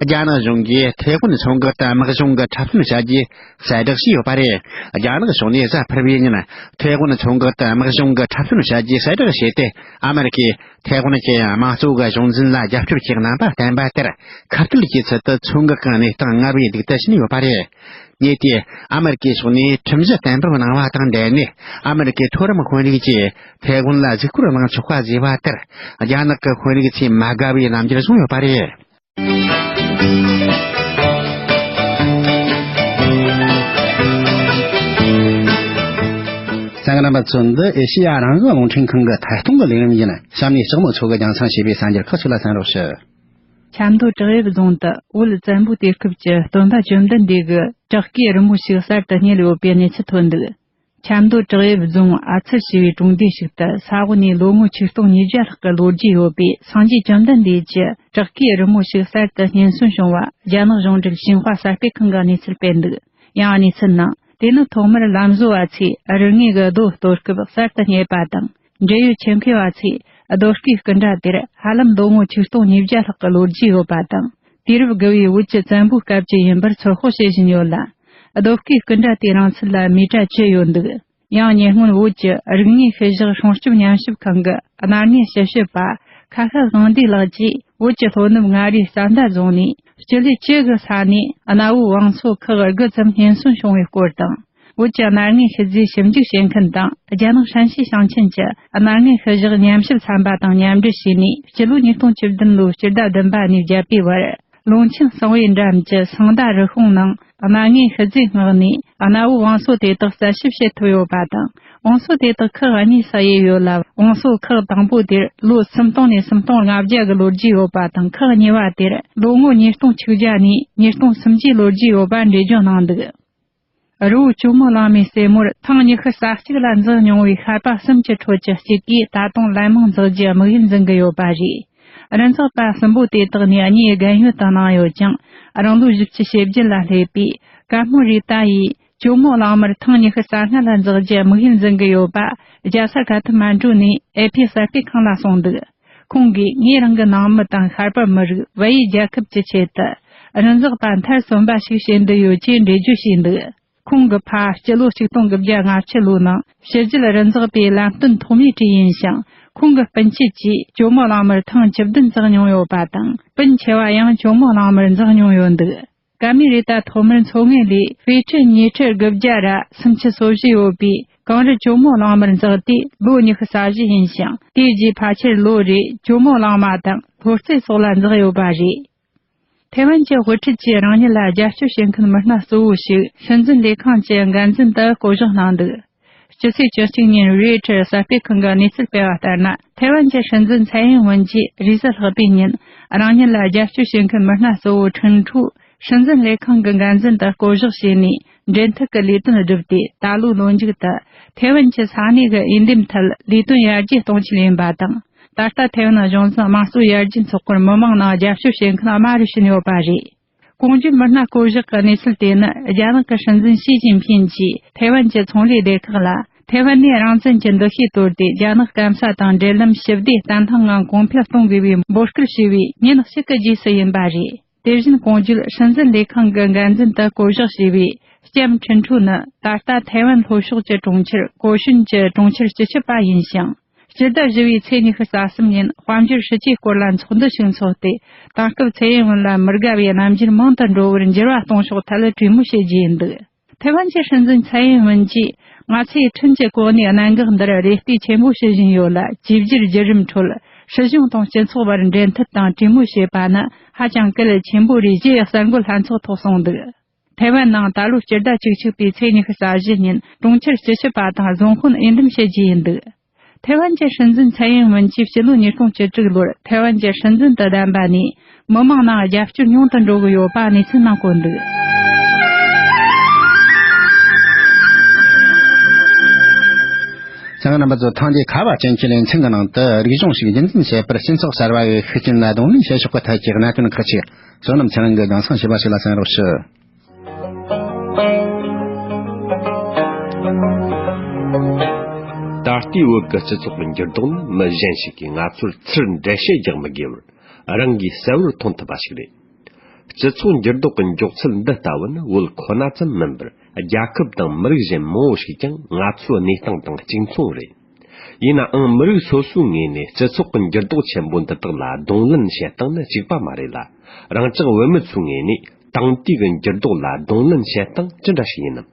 རྒྱ་ནག་གཞུང་གིས་ཐའེ་ཝན་མཚོ་འགག་དང་དམག་སྦྱོང་གི་འཁྲབ་སྟོན་བྱ་རྒྱུའི་གསལ་བསྒྲགས་བྱས་ཡོད་པ་རེད། རྒྱ་ནག་ཕྱོགས་ནས་གཟའ་ཕུར་བུའི་ཉིན་ཐའེ་ཝན་མཚོ་འགག་དང་དམག་སྦྱོང་གི་འཁྲབ་སྟོན་བྱ་རྒྱུའི་གསལ་བསྒྲགས་བྱས་ཏེ། ཨ་མེ་རི་ཁས་ཐའེ་ཝན་གྱི་དམངས་གཙོ་གི་གཞུང་འཛིན་ལ་རྒྱབ་སྐྱོར་གྱི་རྣམ་པ་བསྟན་པ་ལྟར། ཁ་གཏད་ཀྱི་ཚུལ་དུ་མཚོ་འགག་གི་གནས་སྟངས་སྔར་བས་སྡུག་ཏུ་ཕྱིན་ཡོད་པ་རེད། ཉེ་དུས་ཨ་མེ་རི་ཁའི་ཕྱོགས་ནས་ཁྲིམས་གཞི་གཏན་འབེབས་གནང་བ་དང་འབྲེལ་ནས། ཨ་མེ་རི་ཁའི་མཐོ་རིམ་དཔོན་རིགས་ཀྱིས་ཐའེ་ཝན་ལ་གཟིགས་སྐོར་གནང་ཆོག་པ་བཟོས་པ་ལྟར། རྒྱ་ནག་གི་དཔོན་རིགས་ཚོས་མ་དགའ་བའི་རྣམ་འགྱུར་བཟུང་ཡོད་པ་རེད། གསན་མཁན་རྣམ་པ་ཚོ། འདི་ཨེ་ཤེ་ཡ་རང་དབང་རླུང་འཕྲིན་ཁང་གི་ཐད་གཏོང་གི་ལས་རིམ་ཡིན། གཤམ་ནས་ལྕགས་མོ་མཚོ་གིས་རྒྱང་སྲིང་བྱས་པའི་གསར་འགྱུར་ཁག་ཅིག་ལ་གསན་རོགས་ཞུ། ཆབ་མདོ་བྲག་གཡབ་རྫོང་དུ་བོད་བཙན་པོའི་དུས་སྐབས་ཀྱི་སྟོན་པ་བཅོམ་ལྡན་འདས་ཀྱི་བྲག་བརྐོས་རི་མོ་ཞིག་གསར་དུ་རྙེད་ཡོད་པའི་གནས་ཚུལ་ཐོན་འདུག། ཆབ་མདོ་བྲག་གཡབ་རྫོང་ཨ་ཚུར་ཞེས་པའི་གྲོང་སྡེ་ཞིག་ཏུ་ས་འོག་ནས་ལོ་ངོ་ཆིག་སྟོང་ཉིས་བརྒྱ་ལྷག་གི་ལོ་རྒྱུས་ཡོད་པའི་སངས་རྒྱས་བཅོམ་ལྡན་འདས་ཀྱི་བྲག་བརྐོས་རི་མོ་ཞིག་གསར་དུ་རྙེད་སོན་བྱུང་བ་རྒྱ་ནག་གཞུང་འབྲེལ་ཞིན་ཧྭ་གསར་སྤེལ་ཁང་གིས་གནས་ཚུལ་སྤེལ་འདུག། ཡང་གནས་ཚུལ་ནང་། དེ་ནི་ཐོག་མར་ལམ་བཟོ་བ་ཚོས་རི་ངོས་ཀྱི་རྡོ་གཏོར་སྐབས་གསར་དུ་རྙེད་པ་དང་། འབྲེལ་ཡོད་ཆེད་མཁས་པ་ཚོས་རྡོ་བརྐོས་སྐུ་འདྲ་དེར་ཧ་ལམ་ལོ་ངོ་ཆིག་སྟོང་ཉིས་བརྒྱ་ལྷག་གི་ལོ་རྒྱུས་ཡོད་པ་དང་། དུས་རབས་དགུ་བའི་བོད་ཀྱི་བཙན་པོའི་སྐབས་ཀྱི་ཡིན་པར་ཚོད་དཔག་བྱེད་བཞིན་ཡོད་ལ། རྡོ་བརྐོས་སྐུ་འདྲ་དེའི་རིང་ཚད་ལ་མི་ཊར་བཅུ་ཡོད་འདུག། ཡང་ཉེ་སྔོན་བོད་ཀྱི་རིག་དངོས་ཤུལ་བཞག་སྲུང་སྐྱོབ་ཉམས་ཞིབ་ཁང་གི་རྣ་ལྔའི་ཞིབ་དཔྱོད་པ་ཁ་ཤ་དབང་འདུས་ལགས་ཀྱིས། བོད་ཀྱི་ལྷོ་ནུབ་མངའ་རིས་རྩ་མདའ་རྫོང་ནས་སྤྱི་ལེ་བཅུ་གི་ས་ནས་གནའ་བོའི་བང་སོ་ཁག་དགུ་ཙམ་རྙེད་སོན་བྱུང་བའི་སྐོར་དང་། བོད་ཀྱི་རྣ་ལྔའི་ཤུལ་རྫས་ཞིབ་འཇུག་བྱེད་མཁན་དང་རྒྱ་ནག་ཧྲན་ཤི་ཞིང་ཆེན་གྱི་རྣ་ལྔའི་ཤུལ་བཞག་ཉམས་ཞིབ་ཚན་པ་དང་མཉམ་འབྲེལ་བྱས་ནས། སྤྱི་ལོ་ཉིས་སྟོང་བཅུ་བདུན་ལོའི་སྤྱི་ཟླ་བདུན་པ་ནས་བརྒྱད་པའི་བར། ལུང་ཆེན་གསང་བའི་འགྲམ་གྱི་སང་ཟླ་རི་ཁོང་ནང་། རྣ་ལྔའི་ཤུལ་རྫས་མངགས་ནས། གནའ་བོའི་བང་སོ་དེ་དག་རྩད་ཞིབ་བྱེད་ཐུབ་ཡོད་པ་དང་། བང་སོ་དེ་དག་ཁག་གཉིས་སུ་དབྱེ་ཡོད་ལ། བང་སོ་ཁག་དང་པོ་དེར་ལོ་སུམ་སྟོང་ནས་སུམ་སྟོང་ལྔ་བརྒྱ་གི་ལོ་རྒྱུས་ཡོད་པ་དང་། ཁག་གཉིས་པ་དེར་ལོ་ངོ་ཉིས་སྟོང་ཆིག་བརྒྱ་ནས་ཉིས་སྟོང་སུམ་བརྒྱའི་ལོ་རྒྱུས་ཡོད་པ་འགྲེལ་བརྗོད་གནང་འདུག། རི་བོ་ཇོ་མོ་གླང་མའི་རྩེ་མོར་ཐེངས་ཉི་ཤུ་རྩ་གཅིག་ལ་འཛེགས་མྱོང་བའི་ཤར་པ་གསུམ་གྱི་ཁྲོད་ཀྱི་གཅིག་གིས་ད་དུང་ལན་མང་འཛེགས་རྒྱུ་དམིགས་ཡུལ་འཛིན་གྱི་ཡོད་པ་རེད། རི་འཛེག་པ་གསུམ་པོ་དེ་དག་ནས་གཉིས་རྒན་ཡོལ་དུ་གནང་ཡོད་ཀྱང་། རང་ལོ་བཞི་བཅུ་ཞེ་བརྒྱད་ལ་སླེབས་པའི་ཀ་མོ་རི་ཏཱ་ཡིས་ཇོ་མོ་གླང་མར་ཐེངས་ཉི་ཤུ་རྩ་ལྔ་ལ་འཛེགས་རྒྱུ་དམིགས་ཡུལ་འཛིན་གྱི་ཡོད་པ་རྒྱལ་ས་ཀ་ཐ་མན་གྲུ་ནས་ཨེ་ཕི་གསར་སྤེལ་ཁང་ལ་གསུངས་འདུག། ཁོང་གིས་ངས་རང་གི་ནང་མི་དང་ཤར་པ་མི་རིགས་བལ་ཡུལ་རྒྱལ་ཁབ་ཀྱི་ཆེད་དུ་རི་འཛེག་པ་མཐར་སོན་པ་ཞིག་བྱེད་འདོད་ཡོད་ཅེས་འགྲེལ་བརྗོད་བྱས་འདུག། ཁོང་གི་ཕ་སྤྱི་ལོ་ཆིག་སྟོང་དགུ་བརྒྱ་ལྔ་བཅུ་ལོའི་ནང་ཕྱི་རྒྱལ་རི་འཛེག་པའི་ལམ་སྟོན་ཐོག་མའི་གྲས་ཡིན་ཞིང་། ཁོང་གི་སྤུན་མཆེད་ཀྱིས་ཇོ་མོ་གླང་མར་ཐེངས་བཅུ་བདུན་འཛེགས་མྱོང་ཡོད་པ་དང་། སྤུན་ཆེ་བ་ཡང་ཇོ་མོ་གླང་མར་འཛེགས་མྱོང་ཡོད་འདུག། ཀ་མི་རི་ཏ་ཐོག་མར་མཚོ་ངོས་ལས་ཧྥེ་ཁྲི་ཉི་ཁྲི་དགུ་བརྒྱ་ར་སུམ་ཅུ་སོ་བཞི་ཡོད་པའི་གངས་རི་ཇོ་མོ་གླང་མར་འཛེགས་ཏེ་ལོ་ཉི་ཤུ་རྩ་བཞི་ཡིན་ཞིང་། དེའི་རྗེས་ཕལ་ཆེར་ལོ་རེར་ཇོ་མོ་གླང་མ་དང་ལྷོ་རྩེ་སོགས་ལ་འཛེགས་ཡོད་པ་རེད། ཐའེ་ཝན་གྱི་དབུ་ཁྲིད་ཀྱིས་རང་ཉིད་ལ་རྒྱབ་སྐྱོར་བྱེད་མཁན་མི་སྣ་གཙོ་བོ་ཞིག་སྲིད་འཛིན་ལས་ཁང་གི་འགན་འཛིན་དུ་བསྐོ་གཞག་གནང་འདུག། སྤྱི་ཚེས་བཅུ་གཅིག་ཉིན་རོའི་ཊར་གསར་སྤེལ་ཁང་གིས་གནས་ཚུལ་སྤེལ་བ་ལྟར་ན། ཐའེ་ཝན་གྱི་སྲིད་འཛིན་ཚའེ་ཡིན་ཝུན་གྱིས་རེས་གཟའ་ལྷག་པའི་ཉིན་རང་ཉིད་ལ་རྒྱབ་སྐྱོར་བྱེད་མཁན་མི་སྣ་གཙོ་བོ་ཁྲིན་ཁྲུའུ་སྲིད་འཛིན་ལས་ཁང་གི་འགན་འཛིན་དུ་བསྐོ་གཞག་བྱས་ནས། འབྲེལ་མཐུད་ཀྱི་ལས་དོན་བསྒྲུབས་ཏེ། ད་ལོའི་ལོ་མཇུག་ཏུ་ཐའེ་ཝན་གྱི་ས་གནས་ཀྱི་འོས་འདེམས་ཐད་ལས་དོན་ཡར་རྒྱས་གཏོང་ཆེད་ཡིན་པ་དང་། ད་ལྟ་ཐའེ་ཝན་གཞུང་འཛིན་དམངས་གཙོ་ཡར་རྒྱས་ཚོགས་པར་མི་མང་ནང་རྒྱབ་སྐྱོར་བྱེད་མཁན་དམའ་རུ་ཕྱིན་ཡོད་པ་རེད། གོང་བརྗོད་མི་སྣ་བསྐོ་གཞག་གི་གནས་ཚུལ་དེ་ནི། རྒྱ་ནག་གི་སྲིད་འཛིན་ཞི་ཅིན་ཕིན་གྱིས་ཐའེ་ཝན་གྱི་ཚོང་ལས་སྡེ་ཁག་ལ། ཐའེ་ཝན་ནས་རང་བཙན་གྱི་འདུ་ཤེས་དོར་ཏེ། རྒྱ་ནག་སྐམ་ས་དང་འབྲེལ་ལམ་ཞི་བདེ་བརྟན་ལྷིང་ངང་གོང་འཕེལ་གཏོང་དགོས་པའི་འབོད་སྐུལ་བྱས་པའི་ཉིན་གཅིག་གི་རྗེས་སུ་ཡིན་པ་རེད། དེ་བཞིན་གོང་བརྗོད་སྲིད་འཛིན་ལས་ཁང་གི་འགན་འཛིན་དུ་བསྐོ་གཞག་བྱས་པའི་ལྕམ་ཁྲིན་ཁྲུའུ་ནི། ད་ལྟ་ཐའེ་ཝན་ལྷོ་ཕྱོགས་ཀྱི་གྲོང་ཁྱེར་གོ་ཤུན་གྱི་གྲོང་ཁྱེར་སྤྱི་ཁྱབ་པ་ཡིན་ཞིང་། སྤྱི་ཟླ་བཞི་པའི་ཚེས་ཉི་ཤུ་རྩ་གསུམ་ཉིན་དཔལ་འབྱོར་སྲིད་ཇུས་སྐོར་ལ་ཚོགས་འདུ་ཞིག་འཚོགས་ཏེ། དེང་སྐབས་ཚའེ་ཡིན་ཝུན་ལ་མི་དགའ་བའི་རྣམ་འགྱུར་མང་དུ་འགྲོ་བར་འགྱུར་བ་གཏོང་ཕྱོགས་ཐད་གྲོས་མོལ་བྱེད་རྒྱུ་ཡིན་འདུག། ཐའེ་ཝན་གྱི་སྲིད་འཛིན་ཚའེ་ཡིན་ཝུན་གྱིས། ང་ཚོས་ཁྲིན་གྱི་གོ་གནས་གནད་འགག་འདིར་རེ་ལྟོས་ཆེན་པོ་བྱེད་བཞིན་ཡོད་ལ། བཅོས་བསྒྱུར་བརྒྱུད་རིམ་ཁྲོད་སྲིད་གཞུང་དང་སྤྱི་ཚོགས་བར་འབྲེལ་མཐུད་དང་གྲོས་མོལ་བྱེད་པ་ནི་ཧ་ཅང་གལ་ཆེན་པོ་རེད་ཅེས་གསར་འགོད་ལྷན་ཚོགས་ཐོག་གསུངས་འདུག། ཐའེ་ཝན་ནང་ད་ལོའི་སྤྱི་ཟླ་བཅུ་གཅིག་པའི་ཚེས་ཉི་ཤུ་རྩ་བཞི་ཉིན་གྲོང་ཁྱེར་སྤྱི་ཁྱབ་པ་དང་བཟང་དཔོན་འོས་འདེམས་བྱེད་རྒྱུ་ཡིན་འདུག། ཐའེ་ཝན་གྱི་སྲིད་འཛིན་ཚའེ་ཡིན་ཝུན་གྱིས་ཕྱི་ལོ་ཉིས་སྟོང་བཅུ་དྲུག་ལོར་ཐའེ་ཝན་གྱི་སྲིད་འཛིན་དུ་བདམས་པ་ནས་མི་མང་ནང་རྒྱབ་སྐྱོར་ཉུང་དུ་འགྲོ་གི་ཡོད་པ་གནས་ཚུལ་ནང་བཀོད་འདུག། གསན་མཁན་རྣམ་པ་ཚོ། ཐེངས་འདིའི་ཁ་བ་ཅན་གྱི་ལེ་ཚན་གྱི་ནང་དུ། རིག་གཞུང་ཞིག་རྒྱུན་འཛིན་བྱེད་པར་སྤྱི་ཚོགས་གསར་བ་ཡི་ཤུགས་རྐྱེན་ལ་གདོང་ལེན་བྱེད་ཕྱོགས་ཀྱི་ཐད་ཀྱི་གནད་དོན་ཁག་ཅིག་བསོད་ནམས་ཚེ་རིང་གིས་རྒྱང་སྲིང་བྱས་པ་ཞིག་ལ་གསན་རོགས་ཞུ། ད་ལྟའི་བོད་ཀྱི་སྤྱི་ཚོགས་ཀྱི་འགྱུར་ལྡོག་ནི། མི་གཞན་ཞིག་གིས་ང་ཚོར་ཚུར་འགྲེལ་བཤད་རྒྱག་མི་དགོས་པར། རང་གིས་གསལ་བོར་མཐོང་ཐུབ་པ་ཞིག་རེད། སྤྱི་ཚོགས་འགྱུར་ལྡོག་གི་མགྱོགས་ཚད་འདི་ལྟ་བུ་ནི་བོད་ཁོ་ན་ཙམ་མིན་པར། རྒྱལ་ཁབ་དང་མི་རིགས་གཞན་མང་བོ་ཞིག་ཀྱང་ང་ཚོའི་གནས་སྟངས་དང་གཅིག་མཚུངས་རེད། ཡིན་ནའང་མི་རིགས་སོ་སོའི་ངོས་ནས་སྤྱི་ཚོགས་ཀྱི་འགྱུར་ལྡོག་ཆེན་པོ་འདི་དག་ལ་གདོང་ལེན་བྱེད་སྟངས་ནི་གཅིག་པ་མ་རེད་ལ། རང་ཅག་བོད་མི་ཚོའི་ངོས་ནས་དེང་དུས་ཀྱི་འགྱུར་ལྡོག་ལ་གདོང་ལེན་བྱེད་སྟངས་ཅི་འདྲ་ཞིག་ཡིན་ནམ།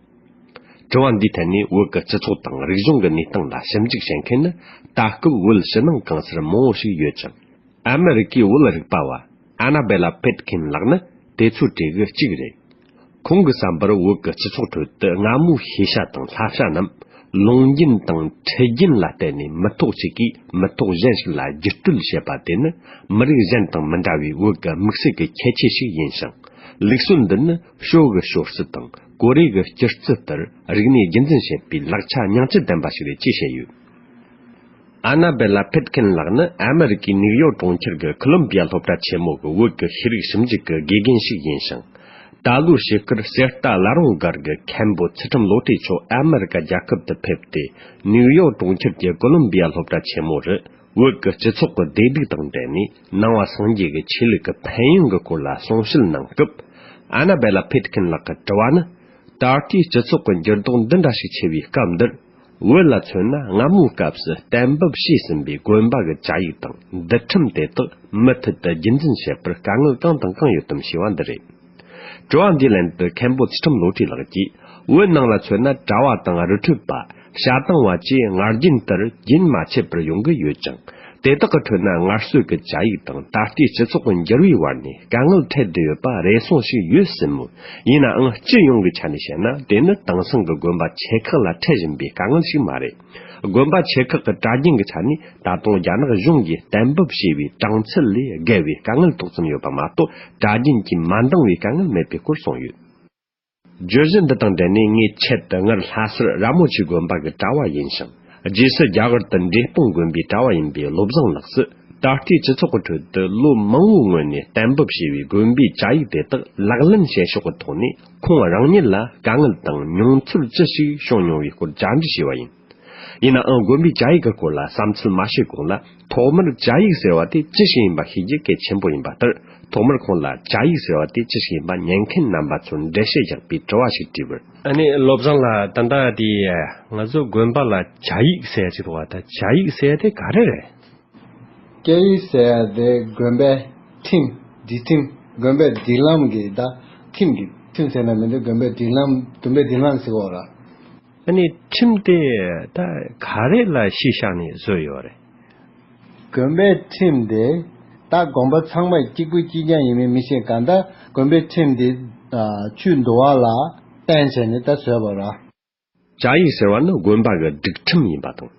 དྲི་བ་འདིའི་ཐད་ནས་བོད་ཀྱི་སྤྱི་ཚོགས་དང་རིག་གཞུང་གི་གནས་སྟངས་ལ་ཞིབ་འཇུག་བྱེད་མཁན་ནི་ད་སྐབས་བོད་ཕྱི་ནང་གང་སར་མང་བོ་ཞིག་ཡོད་ཅིང་། ཨ་མེ་རི་ཀའི་བོད་རིག་པ་བ་ཨ་ན་བེ་ལ་ཕེད་ཁིན་ལགས་ནི་དེ་ཚོའི་གྲས་ཀྱི་གཅིག་རེད། ཁོང་གི་བསམ་པར་བོད་ཀྱི་སྤྱི་ཚོགས་ཁྲོད་དུ་སྔ་མོའི་ཤེས་བྱ་དང་བསླབ་བྱ་རྣམས་ལུང་རྒྱུན་དང་ཁྲིད་རྒྱུན་ལ་བརྟེན་ནས་མི་ཐོག་གཅིག་གིས་མི་ཐོག་གཞན་ཞིག་ལ་བརྒྱུད་སྤྲོད་བྱེད་པ་དེ་ནི་མི་རིགས་གཞན་དང་མི་འདྲ་བའི་བོད་ཀྱི་དམིགས་བསལ་གྱི་ཁྱད་ཆོས་ཤིག་ཡིན་ཞིང་། ལུགས་སྲོལ་འདི་ནི་ཞོ་གི་ཞོར་རྩི་དང་གོ་རེ་གི་སྐྱུར་རྩི་ལྟར་རིག་གནས་རྒྱུན་འཛིན་བྱེད་པའི་ལག་ཆ་ཉིང་བཅུད་ལྡན་པ་ཞིག་རེད་ཅེས་བཤད་ཡོད། ཨ་ན་བེ་ལ་ཕེད་ཁིན་ལགས་ནི་ཨ་མེ་རི་ཀའི་ནིའུ་ཡོག་གྲོང་ཁྱེར་གྱི་ཁོ་ལོམ་བི་ཡ་སློབ་གྲྭ་ཆེན་མོ་གི་བོད་ཀྱི་ཤེས་རིག་ཞིབ་འཇུག་གི་དགེ་རྒན་ཞིག་ཡིན་ཞིང་། ད་ལོའི་ཕྱི་སྐོར་གསེར་རྟ་བླ་རུང་སྒར་གྱི་མཁན་པོ་ཚུལ་ཁྲིམས་བློ་གྲོས་མཆོག་ཨ་མེ་རི་ཀ་རྒྱལ་ཁབ་ཏུ་ཕེབས་ཏེ། ནིའུ་ཡོག་གྲོང་ཁྱེར་གྱི་ཁོ་ལོམ་བི་ཡ་སློབ་གྲྭ་ཆེན་མོ་རུ་བོད་ཀྱི་སྤྱི་ཚོགས་ཀྱི་བདེ་སྡུག་དང་འབྲེལ་ནས་ནང་པ་སངས་རྒྱས་ཀྱི་ཆོས་ལུགས་ཀྱི་ཕན་ཡོན་གྱི་སྐོར་ལ་གསུང་བཤད་གནང་སྐབས། ཨ་ན་བེ་ལ་ཕེད་ཁིན་ལགས་ཀྱི་དྲི་བ་ནི། ད་ལྟའི་སྤྱི་ཚོགས་ཀྱི་འགྱུར་ལྡོག་འདི་འདྲ་ཞིག་ཆེ་བའི་སྐབས་འདིར། བོད་ལ་མཚོན་ན་སྔ་མོའི་སྐབས་སུ་གཏན་འབེབས་བྱས་ཟིན་པའི་དགོན་པ་གི་བཅའ་ཡིག་དང་འདུལ་ཁྲིམས་དེ་དག་མུ་མཐུད་དུ་རྒྱུན་འཛིན་བྱེད་པར་དཀའ་ངལ་གང་དང་གང་ཡོད་དམ་ཞེས་པ་འདི་རེད། དྲི་བ་འདིའི་ལན་དུ་མཁན་པོ་ཚུལ་ཁྲིམས་བློ་གྲོས་ལགས་ཀྱིས། བོད་ནང་ལ་མཚོན་ན་གྲྭ་བ་དང་རི་ཁྲོད་པ། བྱ་བཏང་བ་བཅས་སྔར་རྒྱུན་ལྟར་རྒྱུན་མ་ཆད་པར་ཡོང་གི་ཡོད་ཅིང་། དེ་དག་གི་ཁྲོད་ན་སྔར་སྲོལ་གྱི་བཅའ་ཡིག་དང་ད་ལྟའི་སྤྱི་ཚོགས་ཀྱི་འགྱུར་བའི་བར་ནས་དཀའ་ངལ་འཕྲད་བསྡད་ཡོད་པ་རེ་ཟུང་ཞིག་ཡོད་སྲིད་མོད། ཡིན་ནའང་སྤྱི་ཡོངས་ཀྱི་ཆ་ནས་བཤད་ན་དེ་ནི་དེང་སང་གི་དགོན་པ་ཆེ་ཁག་ལ་འཕྲད་བཞིན་པའི་དཀའ་ངལ་ཞིག་མ་རེད། དགོན་པ་ཆེ་ཁག་གི་གྲྭ་རྒྱུན་གྱི་ཆ་ནས་ད་དུང་རྒྱ་ནག་གཞུང་གིས་གཏན་འབེབས་བྱས་པའི་གྲངས་ཚད་ལས་བརྒལ་བའི་དཀའ་ངལ་ཏོག་ཙམ་ཡོད་པ་མ་གཏོགས་གྲྭ་རྒྱུན་གྱིས་མ་འདང་བའི་དཀའ་ངལ་མེད་པའི་སྐོར་གསུངས་ཡོད། བརྗོད་གཞི་འདི་དང་འབྲེལ་ནས་ངས་ཆེད་དུ་སྔར་ལྷ་སར་ར་མོ་ཆེ་དགོན་པ་གི་གྲྭ་བ་ཡིན་ཞིང་། རྗེས་སུ་རྒྱ་གར་དུ་འབྲས་སྤུངས་དགོན་པའི་གྲྭ་བ་ཡིན་པའི་བློ་བཟང་ལགས་སུ། ད་ལྟའི་སྤྱི་ཚོགས་ཀྱི་ཁྲོད་དུ་ལོ་མང་བོའི་སྔོན་ནས་གཏན་འབེབས་བྱས་པའི་དགོན་པའི་བཅའ་ཡིག་དེ་དག་ལག་ལེན་བྱེད་ཕྱོགས་ཀྱི་ཐོག་ནས་ཁོང་རང་ཉིད་ལ་དཀའ་ངལ་དང་མྱོང་ཚོར་ཅི་ཞིག་བྱུང་མྱོང་བའི་སྐོར་བཅར་འདྲི་བྱས་པ་ཡིན། ཡིན་ནའང་དགོན་པའི་བཅའ་ཡིག་གི་སྐོར་ལ་བསམ་ཚུལ་མ་བཤད་གོང་ལ། ཐོག་མར་བཅའ་ཡིག་ཟེར་བ་དེ་ཅི་ཞིག་ཡིན་པ་ཤེས་རྒྱུ་གལ་ཆེན་པོ་ཡིན་པ་ལྟར། ཐོག་མར་ཁོང་ལ་བཅའ་ཡིག་ཟེར་བ་དེ་ཅི་ཞིག་ཡིན་པ་ཉན་མཁན་རྣམ་པ་ཚོར་འགྲེལ་བཤད་རྒྱག་པའི་དྲི་བ་ཞིག་དྲིས་པར། ཨ་ནི་བློ་བཟང་ལགས། ད་ལྟ་དེ་ང་ཚོ་དགོན་པ་ལ་བཅའ་ཡིག་ཟེར་ཡ་ཅིག་འདུག་བ། ད་བཅའ་ཡིག་ཟེར་ཡ་དེ་ག་རེ་རེད། བཅའ་ཡིག་ཟེར་ཡ་དེ་དགོན་པའི་ཁྲིམས། སྒྲིག་ཁྲིམས། དགོན་པའི་སྒྲིག་ལམ་གྱི་ད་ཁྲིམས་ཀྱི་ཁྲིམས་ཟེར་ན་མི་འདུག་དགོན་པའི་སྒྲིག་ལམ། དགོན་པའི་སྒྲིག་ལམ་ཟེར་བ་ར། ཨ་ནི་ཁྲིམས་དེ་ད་ག་རེ་ལ་གཞི་བཞག་ནས་བཟོས་ཡོད་རེད། དགོན་པའི་ཁྲིམས་དེ་ད་དགོན་པ་ཚང་མ་གཅིག་པུ་གཅིག་རྐྱང་ཡིན་མིན་མི་ཤེས། གང་ལྟར་དགོན་པའི་ཁྲིམས་དེ་ཆོས་འདུལ་བ་ལ་བརྟེན་བྱས་ནས་ད་བཟོས་པ་ར། བཅའ་ཡིག་ཟེར་བ་ནི་དགོན་པ་གི་སྒྲིག་ཁྲིམས་ཡིན་པ་དང་།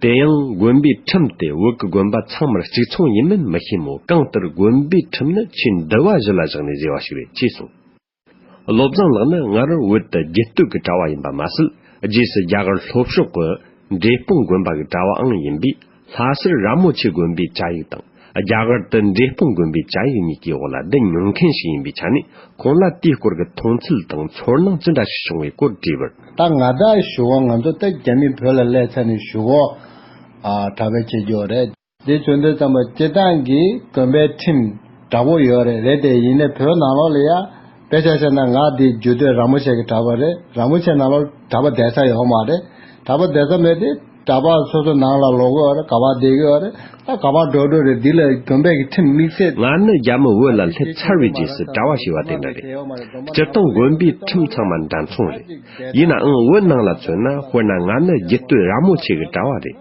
དེ་ཡང་དགོན་པའི་ཁྲིམས་དེ་བོད་ཀྱི་དགོན་པ་ཚང་མར་གཅིག་མཚུངས་ཡིན་མིན་མི་ཤེས་མོད། གང་ལྟར་དགོན་པའི་ཁྲིམས་ནི་ཆོས་འདུལ་བ་གཞི་ལ་བཞག་ནས་བཟོས་པ་ཞིག་རེད་ཅེས་གསུངས། བློ་བཟང་ལགས་ནི་སྔར་བོད་དུ་རྒྱུད་སྟོད་ཀྱི་གྲྭ་བ་ཡིན་པ་མ་ཟད། རྗེས་སུ་རྒྱ་གར་ལྷོ་ཕྱོགས་ཀྱི་འབྲས་སྤུངས་དགོན་པ་གི་གྲྭ་བའང་ཡིན་པས། ལྷ་སར་ར་མོ་ཆེ་དགོན་པའི་བཅའ་ཡིག་དང་། རྒྱ་གར་དུ་འབྲས་སྤུངས་དགོན་པའི་བཅའ་ཡིག་གཉིས་ཀྱི་འོག་ལ་བསྡད་མྱོང་མཁན་ཞིག་ཡིན་པའི་ཆ་ནས། ཁོང་ལ་དེའི་སྐོར་གྱི་མཐོང་ཚུལ་དང་ཚོར་སྣང་ཅི་འདྲ་ཞིག་བྱུང་བའི་སྐོར་དྲིས་པར། ད་ང་ད་གཞུག་གུ་ང་ཚོ་ད་རྒྱ་མི་བོད་ལ་སླེབས་ཚར་ནས་གཞུག་གུ་ཨ་གྲྭ་པ་བྱེད་རྒྱུ་རེད། འདི་བྱུང་དུས་ཙམ་པ་སྤྱིར་བཏང་གི་དགོན་པའི་ཁྲིམས་འདྲ་པོ་ཡོད་རེད། རེད་དེ་ཡིན་ནའི་བོད་ནང་ལོགས་ལ་ཡ་དཔེ་ཆ་བཤད་ན་ང་འདི་རྒྱུད་སྟོད་ར་མོ་ཆེ་གི་གྲྭ་པ་རེད། ར་མོ་ཆེ་ནང་ལོགས་གྲྭ་པ་བསྡད་ས་ཡོད་མ་རེད། གྲྭ་པ་བསྡད་ས་མེད་དེ་གྲྭ་པ་སོ་སོ་ནང་ལ་ལོག་གི་ཡོད་རེད། ག་པར་བསྡད་ཀྱི་ཡོད་རེད། ད་ག་པར་འགྲོ་འགྲོ་རེད། འདི་ལ་དགོན་པའི་གི་ཁྲིམས་དམིགས་བསལ། ང་ནི་རྒྱ་མི་བོད་ལ་སླེབས་ཚར་བའི་རྗེས་སུ་གྲྭ་བ་ཞེས་པ་དེ་འདྲ་རེད། སྤྱིར་བཏང་དགོན་པའི་ཁྲིམས་ཚང་མ་འདྲ་མཚུངས་རེད། ཡིན་ནའང་བོད་ནང་ལ་མཚོན་ན། དཔེར་ན་ང་ནི་རྒྱུད་སྟོད་ར་མོ་ཆེ་གི་གྲྭ་བ་རེད།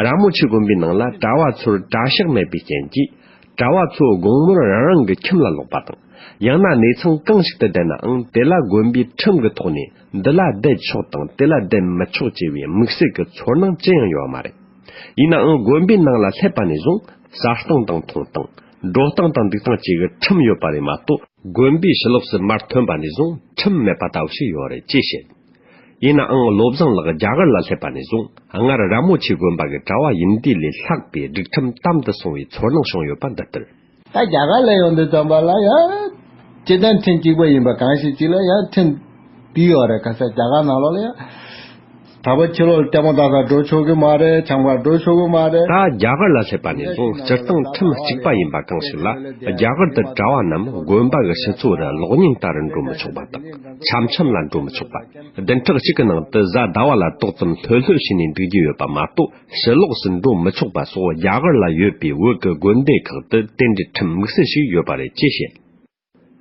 ར་མོ་ཆེ་དགོན་པའི་ནང་ལ་གྲྭ་བ་ཚོར་གྲྭ་ཤག་མེད་པའི་རྐྱེན་གྱིས། གྲྭ་བ་ཚོ་དགོང་མོར་རང་རང་གི་ཁྱིམ་ལ་ལོག་པ་དང་། ཡང་ན་གནས་ཚང་གང་ཞིག་ཏུ་བསྡད་ནའང་། དེ་ལ་དགོན་པའི་ཁྲིམས་ཀྱི་ཐོག་ནས་འདི་ལ་བསྡད་ཆོག་དང་དེ་ལ་བསྡད་མི་ཆོག་ཅེས་པའི་དམིགས་བསལ་གྱི་ཚོར་སྣང་ཅི་ཡང་ཡོད་པ་མ་རེད། ཡིན་ནའང་དགོན་པའི་ནང་ལ་སླེབས་པ་ནས་བཟུང་ཟ་སྟངས་དང་འཐུང་སྟངས། འགྲོ་སྟངས་དང་འདུག་སྟངས་བཅས་ཀྱི་ཁྲིམས་ཡོད་པ་རེད་མ་གཏོགས། དགོན་པའི་ཕྱི་ལོགས་སུ་མར་ཐོན་པ་ནས་བཟུང་ཁྲིམས་མེད་པ་ལྟ་བུ་ཞིག་ཡོད་རེད་ཅེས་བཤད། ཡིན་ནའང་བློ་བཟང་ལགས་རྒྱ་གར་ལ་སླེབས་པ་ནས་བཟུང་སྔར་ར་མོ་ཆེ་དགོན་པ་གི་གྲྭ་བ་ཡིན་དུས་ལས་ལྷག་པའི་སྒྲིག་ཁྲིམས་དམ་དུ་སོང་བའི་ཚོར་སྣང་བྱུང་ཡོད་པ་འདི་ལྟར། ད་རྒྱ་གར་ལ་ཡོང་དུས་ཙམ་པ་ལ་ཡང་སྤྱིར་བཏང་ཁྲིམས་གཅིག་པ་ཡིན་པ་གང་ཞིག་ཅིག་ལ་ཡང་ཁྲིམས་བསྡུས་ཡོད་རེད། ག་ས་རྒྱ་གར་ནང་ལོགས་ལ་ཡང་། ད་བར་ཕྱི་ལོགས་ལ་ལྟད་མོ་ལྟ་གར་འགྲོ་ཆོག་གི་མ་རེད། འཆམ་གར་འགྲོ་ཆོག་གི་མ་རེད། ད་རྒྱ་གར་ལ་སླེབས་པ་ནས་བཟུང་སྤྱིར་བཏང་ཁྲིམས་གཅིག་པ་ཡིན་པ་གང་ཞིག་ལ། རྒྱ་གར་དུ་གྲྭ་བ་རྣམས་དགོན་པ་གི་ཕྱི་ཚོགས་རུ་གློག་བརྙན་ལྟ་རུ་འགྲོ་མི་ཆོག་པ་དང་། འཆམ་འཆམ་ལ་འགྲོ་མི་ཆོག་པ། བདུན་ཕྲག་གཅིག་གི་ནང་དུ་གཟའ་ཟླ་བ་ལ་ཏོག་ཙམ་ལྷོད་ལྷོད་བྱས་ནས་འདུག་རྒྱུ་ཡོད་པ་མ་གཏོགས། ཕྱི་ལོགས་སུ་འགྲོ་མི་ཆོག་པ་སོགས་རྒྱ་གར་ལ་ཡོད་པའི་བོད་ཀྱི་དགོན་སྡེ་ཁག་ཏུ་དེ་འདྲའི་ཁྲིམས་དམིགས་བསལ་ཞིག་ཡོད་པ་རེད་ཅེས་བཤད།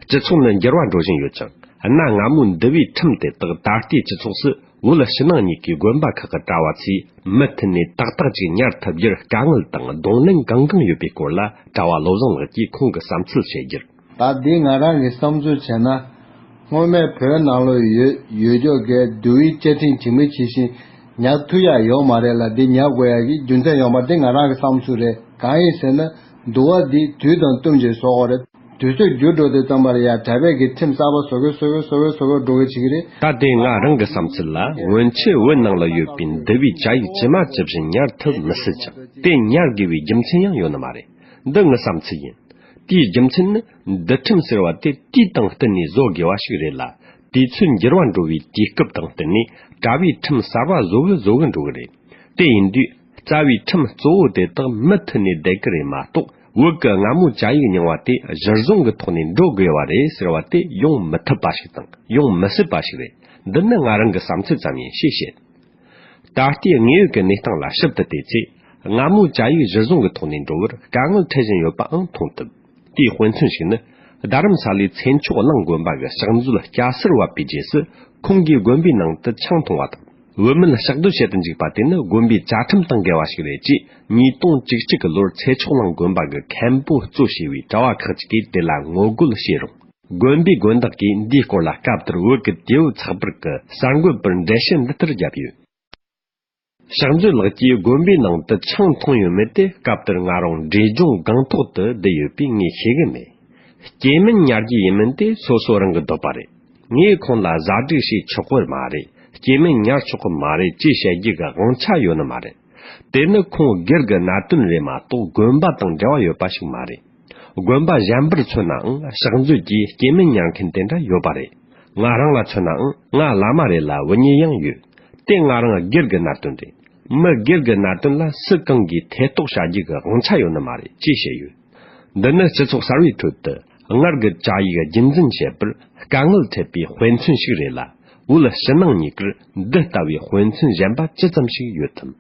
སྤྱི་ཚོགས་ནི་འགྱུར་བ་འགྲོ་བཞིན་ཡོད་ཅིང་། གནའ་སྔ་མོའི་འདུལ་བའི་ཁྲིམས་དེ་དག་ད་ལྟའི་སྤྱི་ཚོགས་སུ་བོད་ཕྱི་ནང་གཉིས་ཀའི་དགོན་པ་ཁག་གི་གྲྭ་བ་ཚོས་མུ་མཐུད་ནས་ཏག་ཏག་ཅིག་ཉར་ཐུབ་རྒྱུར་དཀའ་ངལ་དང་གདོང་ལེན་གང་གང་ཡོད་པའི་སྐོར་ལ། གྲྭ་བ་བློ་བཟང་ལགས་ཀྱིས་ཁོང་གི་བསམ་ཚུལ་བཤད་རྒྱུར། ད་འདི་ང་རང་གི་བསམ་ཚུལ་བྱས་ན། སྔོན་མའི་བོད་ནང་ལོགས་ཡོད་ཡོད་ཀྱོག་གི་འདུལ་བའི་བཅའ་ཁྲིམས་ཇི་མི་ཇི་བཞིན་ཉར་ཐུབ་ཡ་ཡོད་མ་རེད་ལ། འདི་ཉར་དགོས་ཡ་གི་རྒྱུ་མཚན་ཡོད་མ་རེད། འདི་ང་རང་གི་བསམ་ཚུལ་རེད། གང་ཡིན་ཟེར་ན། འདུལ་བ་འདི་དུས་དང་བསྟུན་བྱས་བཟོ་དགོས་རེད། དུས་ཚོད་འགྱུར་འགྲོ་དུས་ཙམ་པ་ལ་ཡ་གྲྭ་པས་ཀྱི་ཁྲིམས་གསར་པ་བཟོ་གི་བཟོ་གི་བཟོ་གི་བཟོ་གི་འགྲོ་གི་བྱེད་ཀྱི་རེད། ད་དེ་ང་རང་གི་བསམ་ཚུལ་ལ། སྔོན་ཆད་བོད་ནང་ལ་ཡོད་པའི་འདུལ་བའི་བཅའ་ཡིག་ཇི་མ་ཇི་བཞིན་ཉར་ཐུབ་མི་སྲིད་ཅིང་། དེ་ཉར་དགོས་པའི་རྒྱུ་མཚན་ཡང་ཡོད་ནི་མ་རེད། འདི་ངའི་བསམ་ཚུལ་ཡིན། དེའི་རྒྱུ་མཚན་ནི། འདུལ་ཁྲིམས་ཟེར་བ་དེ་དུས་དང་བསྟུན་ནས་བཟོ་དགོས་པ་ཞིག་རེད་ལ། དུས་ཚོད་འགྱུར་བ་འགྲོ་བའི་དུས་སྐབས་དང་བསྟུན་ནས་གྲྭ་བའི་ཁྲིམས་གསར་པ་བཟོ་གི་བཟོ་གི་འགྲོ་གི་རེད། དེ་ཡིན་དུས་རྩ་བའི་ཁྲིམས་གཙོ་བོ་དེ་དག་མུ་མཐུད་ནས་བསྡད་ཀྱི་རེད་མ་གཏོགས། བོད་ཀྱི་སྔ་མོའི་བཅའ་ཡིག་རྙིང་བ་དེ་གཞིར་བཟུང་གི་ཐོག་ནས་འགྲོ་དགོས་པ་རེད་ཟེར་བ་དེ་ཡོང་མི་ཐུབ་པ་ཞིག་དང་ཡོང་མི་སྲིད་པ་ཞིག་རེད། འདི་ནི་ང་རང་གི་བསམ་ཚུལ་ཙམ་ཡིན་ཞེས་བཤད། ད་ལྟའི་དངོས་ཡོད་ཀྱི་གནས་སྟངས་ལ་ཞིབ་ཏུ་བལྟས་ཚེ། སྔ་མོའི་བཅའ་ཡིག་གཞིར་བཟུང་གི་ཐོག་ནས་འགྲོ་བར་དཀའ་ངལ་འཕྲད་བཞིན་ཡོད་པའང་མཐོང་ཐུབ། དེའི་དཔེ་མཚོན་ཞིག་ནི། རྡ་རམ་ས་ལའི་མཚན་མཆོག་གླིང་དགོན་པ་གི་ཕྱག་མཛོད་སྐྱ་སེར་བབས་པའི་རྗེས་སུ། ཁོང་གིས་དགོན་པའི་ནང་དུ་ཆང་འཐུང་བ་དང་། བོད་མིར་ཕྱག་སྡོད་བྱེད་དུ་འཇུག་པ་དེ་ནི་དགོན་པའི་བཅའ་ཁྲིམས་དང་འགལ་བ་ཞིག་རེད་ཅེས། ཉིས་སྟོང་བཅུ་གཅིག་གི་ལོར་མཚན་མཆོག་གླིང་དགོན་པ་གི་མཁན་པོ་གཙོ་བྱས་པའི་གྲྭ་བ་ཁག་ཅིག་གིས་དེ་ལ་ངོ་རྒོལ་བྱས་རུང་། དགོན་པའི་དགོན་བདག་གིས་འདིའི་སྐོར་ལ་སྐབས་དེར་བོད་ཀྱི་དུས་བབ་ཚགས་པར་གྱི་གསར་འགོད་པར་འགྲེལ་བཤད་འདི་ལྟར་བརྒྱབ་ཡོད། ཕྱག་མཛོད་ལགས་ཀྱིས་དགོན་པའི་ནང་དུ་ཆང་འཐུང་ཡོད་མེད་དེ། སྐབས་དེར་ང་རང་འབྲས་ལྗོངས་སྒང་ཐོག་ཏུ་བསྡད་ཡོད་པས་ངས་ཤེས་གི་མེད། སྐྱེ་དམན་ཉར་རྒྱུ་ཡིན་མིན་དེ་སོ་སོ་རང་གི་འདོད་པ་རེད། ངས་ཁོང་ལ་ཟ་སྒྲིག་བྱེད་ཆོག་གི་མ་རེད། སྐྱེ་དམན་ཉར་ཆོག་གི་མ་རེད་ཅེས་བཤད་རྒྱུ་གི་དབང་ཆ་ཡོད་ནི་མ་རེད། དེ་ནི་ཁོང་སྒེར་གྱི་གནད་དོན་རེད་མ་གཏོགས་དགོན་པ་དང་འབྲེལ་བ་ཡོད་པ་ཞིག་མ་རེད། དགོན་པ་གཞན་པར་མཚོན་ནའང་ཕྱག་མཛོད་ཀྱིས་སྐྱེ་དམན་ཉར་མཁན་དེ་འདྲ་ཡོད་པ་རེད། ང་རང་ལ་མཚོན་ནའང་ང་བླ་མ་རེད་ལ་བུད་མེད་ཡང་ཡོད། དེ་ང་རང་སྒེར་གྱི་གནད་དོན་རེད། མི་སྒེར་གྱི་གནད་དོན་ལ་སུ་གང་གིས་ཐེ་གཏོགས་བྱ་རྒྱུ་གི་དབང་ཆ་ཡོད་ནི་མ་རེད་ཅེས་བཤད་ཡོད། འདི་ནི་སྤྱི་ཚོགས་གསར་བའི་ཁྲོད་དུ་སྔར་གྱི་བཅའ་ཡིག་རྒྱུན་འཛིན་བྱེད་པར་དཀའ་ངལ་འཕྲད་པའི་དཔེ་མཚོན་ཞིག་རེད་ལ། བོད་ཕྱི་ནང་གཉིས་ཀར་འདི་ལྟ་བུའི་དཔེ་མཚོན་གཞན་པ་ཅི་ཙམ་ཞིག་ཡོད་དམ།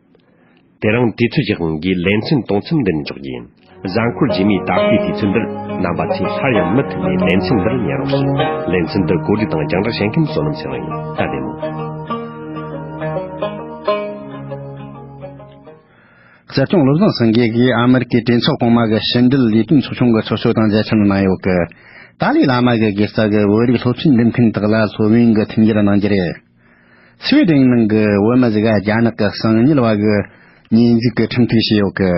དེ་རིང་དུས་ཚོད་ཀྱི་དབང་གིས་ལེ་ཚན་དོན་ཚན་འདི་ནས་འཇོག་རྒྱུ་ཡིན། གཟའ་འཁོར་རྗེས་མའི་ད་ལྟའི་དུས་ཚོད་འདིར་རྣམ་པ་ཚོས་སླར་ཡང་མུ་མཐུད་ནས་ལེ་ཚན་འདིར་ཉན་རོགས་ཞུ། ལེ་ཚན་འདི་གོ་སྒྲིག་དང་རྒྱང་བསྒྲགས་བྱེད་མཁན་བསོད་ནམས་ཚེ་རིང་ཡིན། ད་བདེ་མོ། སྲིད་སྐྱོང་བློ་བཟང་སེང་གེ་གིས་ཨ་མེ་རི་ཀའི་གྲོས་ཚོགས་གོང་མ་གི་ཕྱི་འབྲེལ་ལས་དོན་ཚོགས་ཆུང་གི་ཚོགས་གཙོ་དང་མཇལ་འཕྲད་གནང་ཡོད་གི། ཏཱ་ལའི་བླ་མ་གི་དགེ་རྩ་གི་བོད་རིགས་སློབ་ཆེན་འགྲིམ་མཁན་དག་ལ་སློབ་ཡོན་གྱི་མཐུན་འགྱུར་གནང་རྒྱུ་རེད། སུའེ་ཌེན་ནང་གི་བོད་མི་ཟིག་ག་རྒྱ་ནག་གི་གསང་ཉུལ་བ་གི་ཉེས་འཛུགས་ཀྱི་ཁྲིམས་ཐིག་བྱས་ཡོད་གི།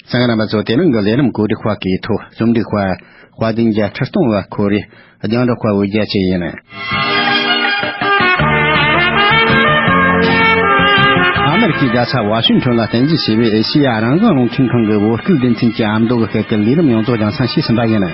གསན་མཁན་རྣམ་པ་ཚོ། དེ་རིང་གི་ལས་རིམ་གོ་སྒྲིག་པ་གི་ཐོག་རྩོམ་སྒྲིག་པ་དཔལ་ལྡན་རྒྱལ་ཁྲི་སྟོང་བ་ཁོ་རེ། རྒྱང་སྒྲོག་པ་འོད་རྒྱལ་བཅས་ཡིན། ཨ་མེ་རི་ཁའི་རྒྱལ་ས་ཝ་ཤིང་ཊོན་ལ་རྟེན་གཞི་བྱས་པའི་ཨེ་ཤེ་ཡ་རང་དབང་རླུང་འཕྲིན་ཁང་གི་བོད་སྐད་སྡེ་ཚན་གྱི་ཨ་མདོ་གི་སྐད་ཀྱི་ལས་རིམ་ཡོངས་རྫོགས་རྒྱང་སྲིང་ཞུས་ཟིན་པ་ཡིན།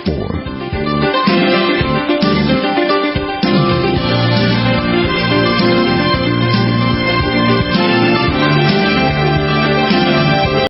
four.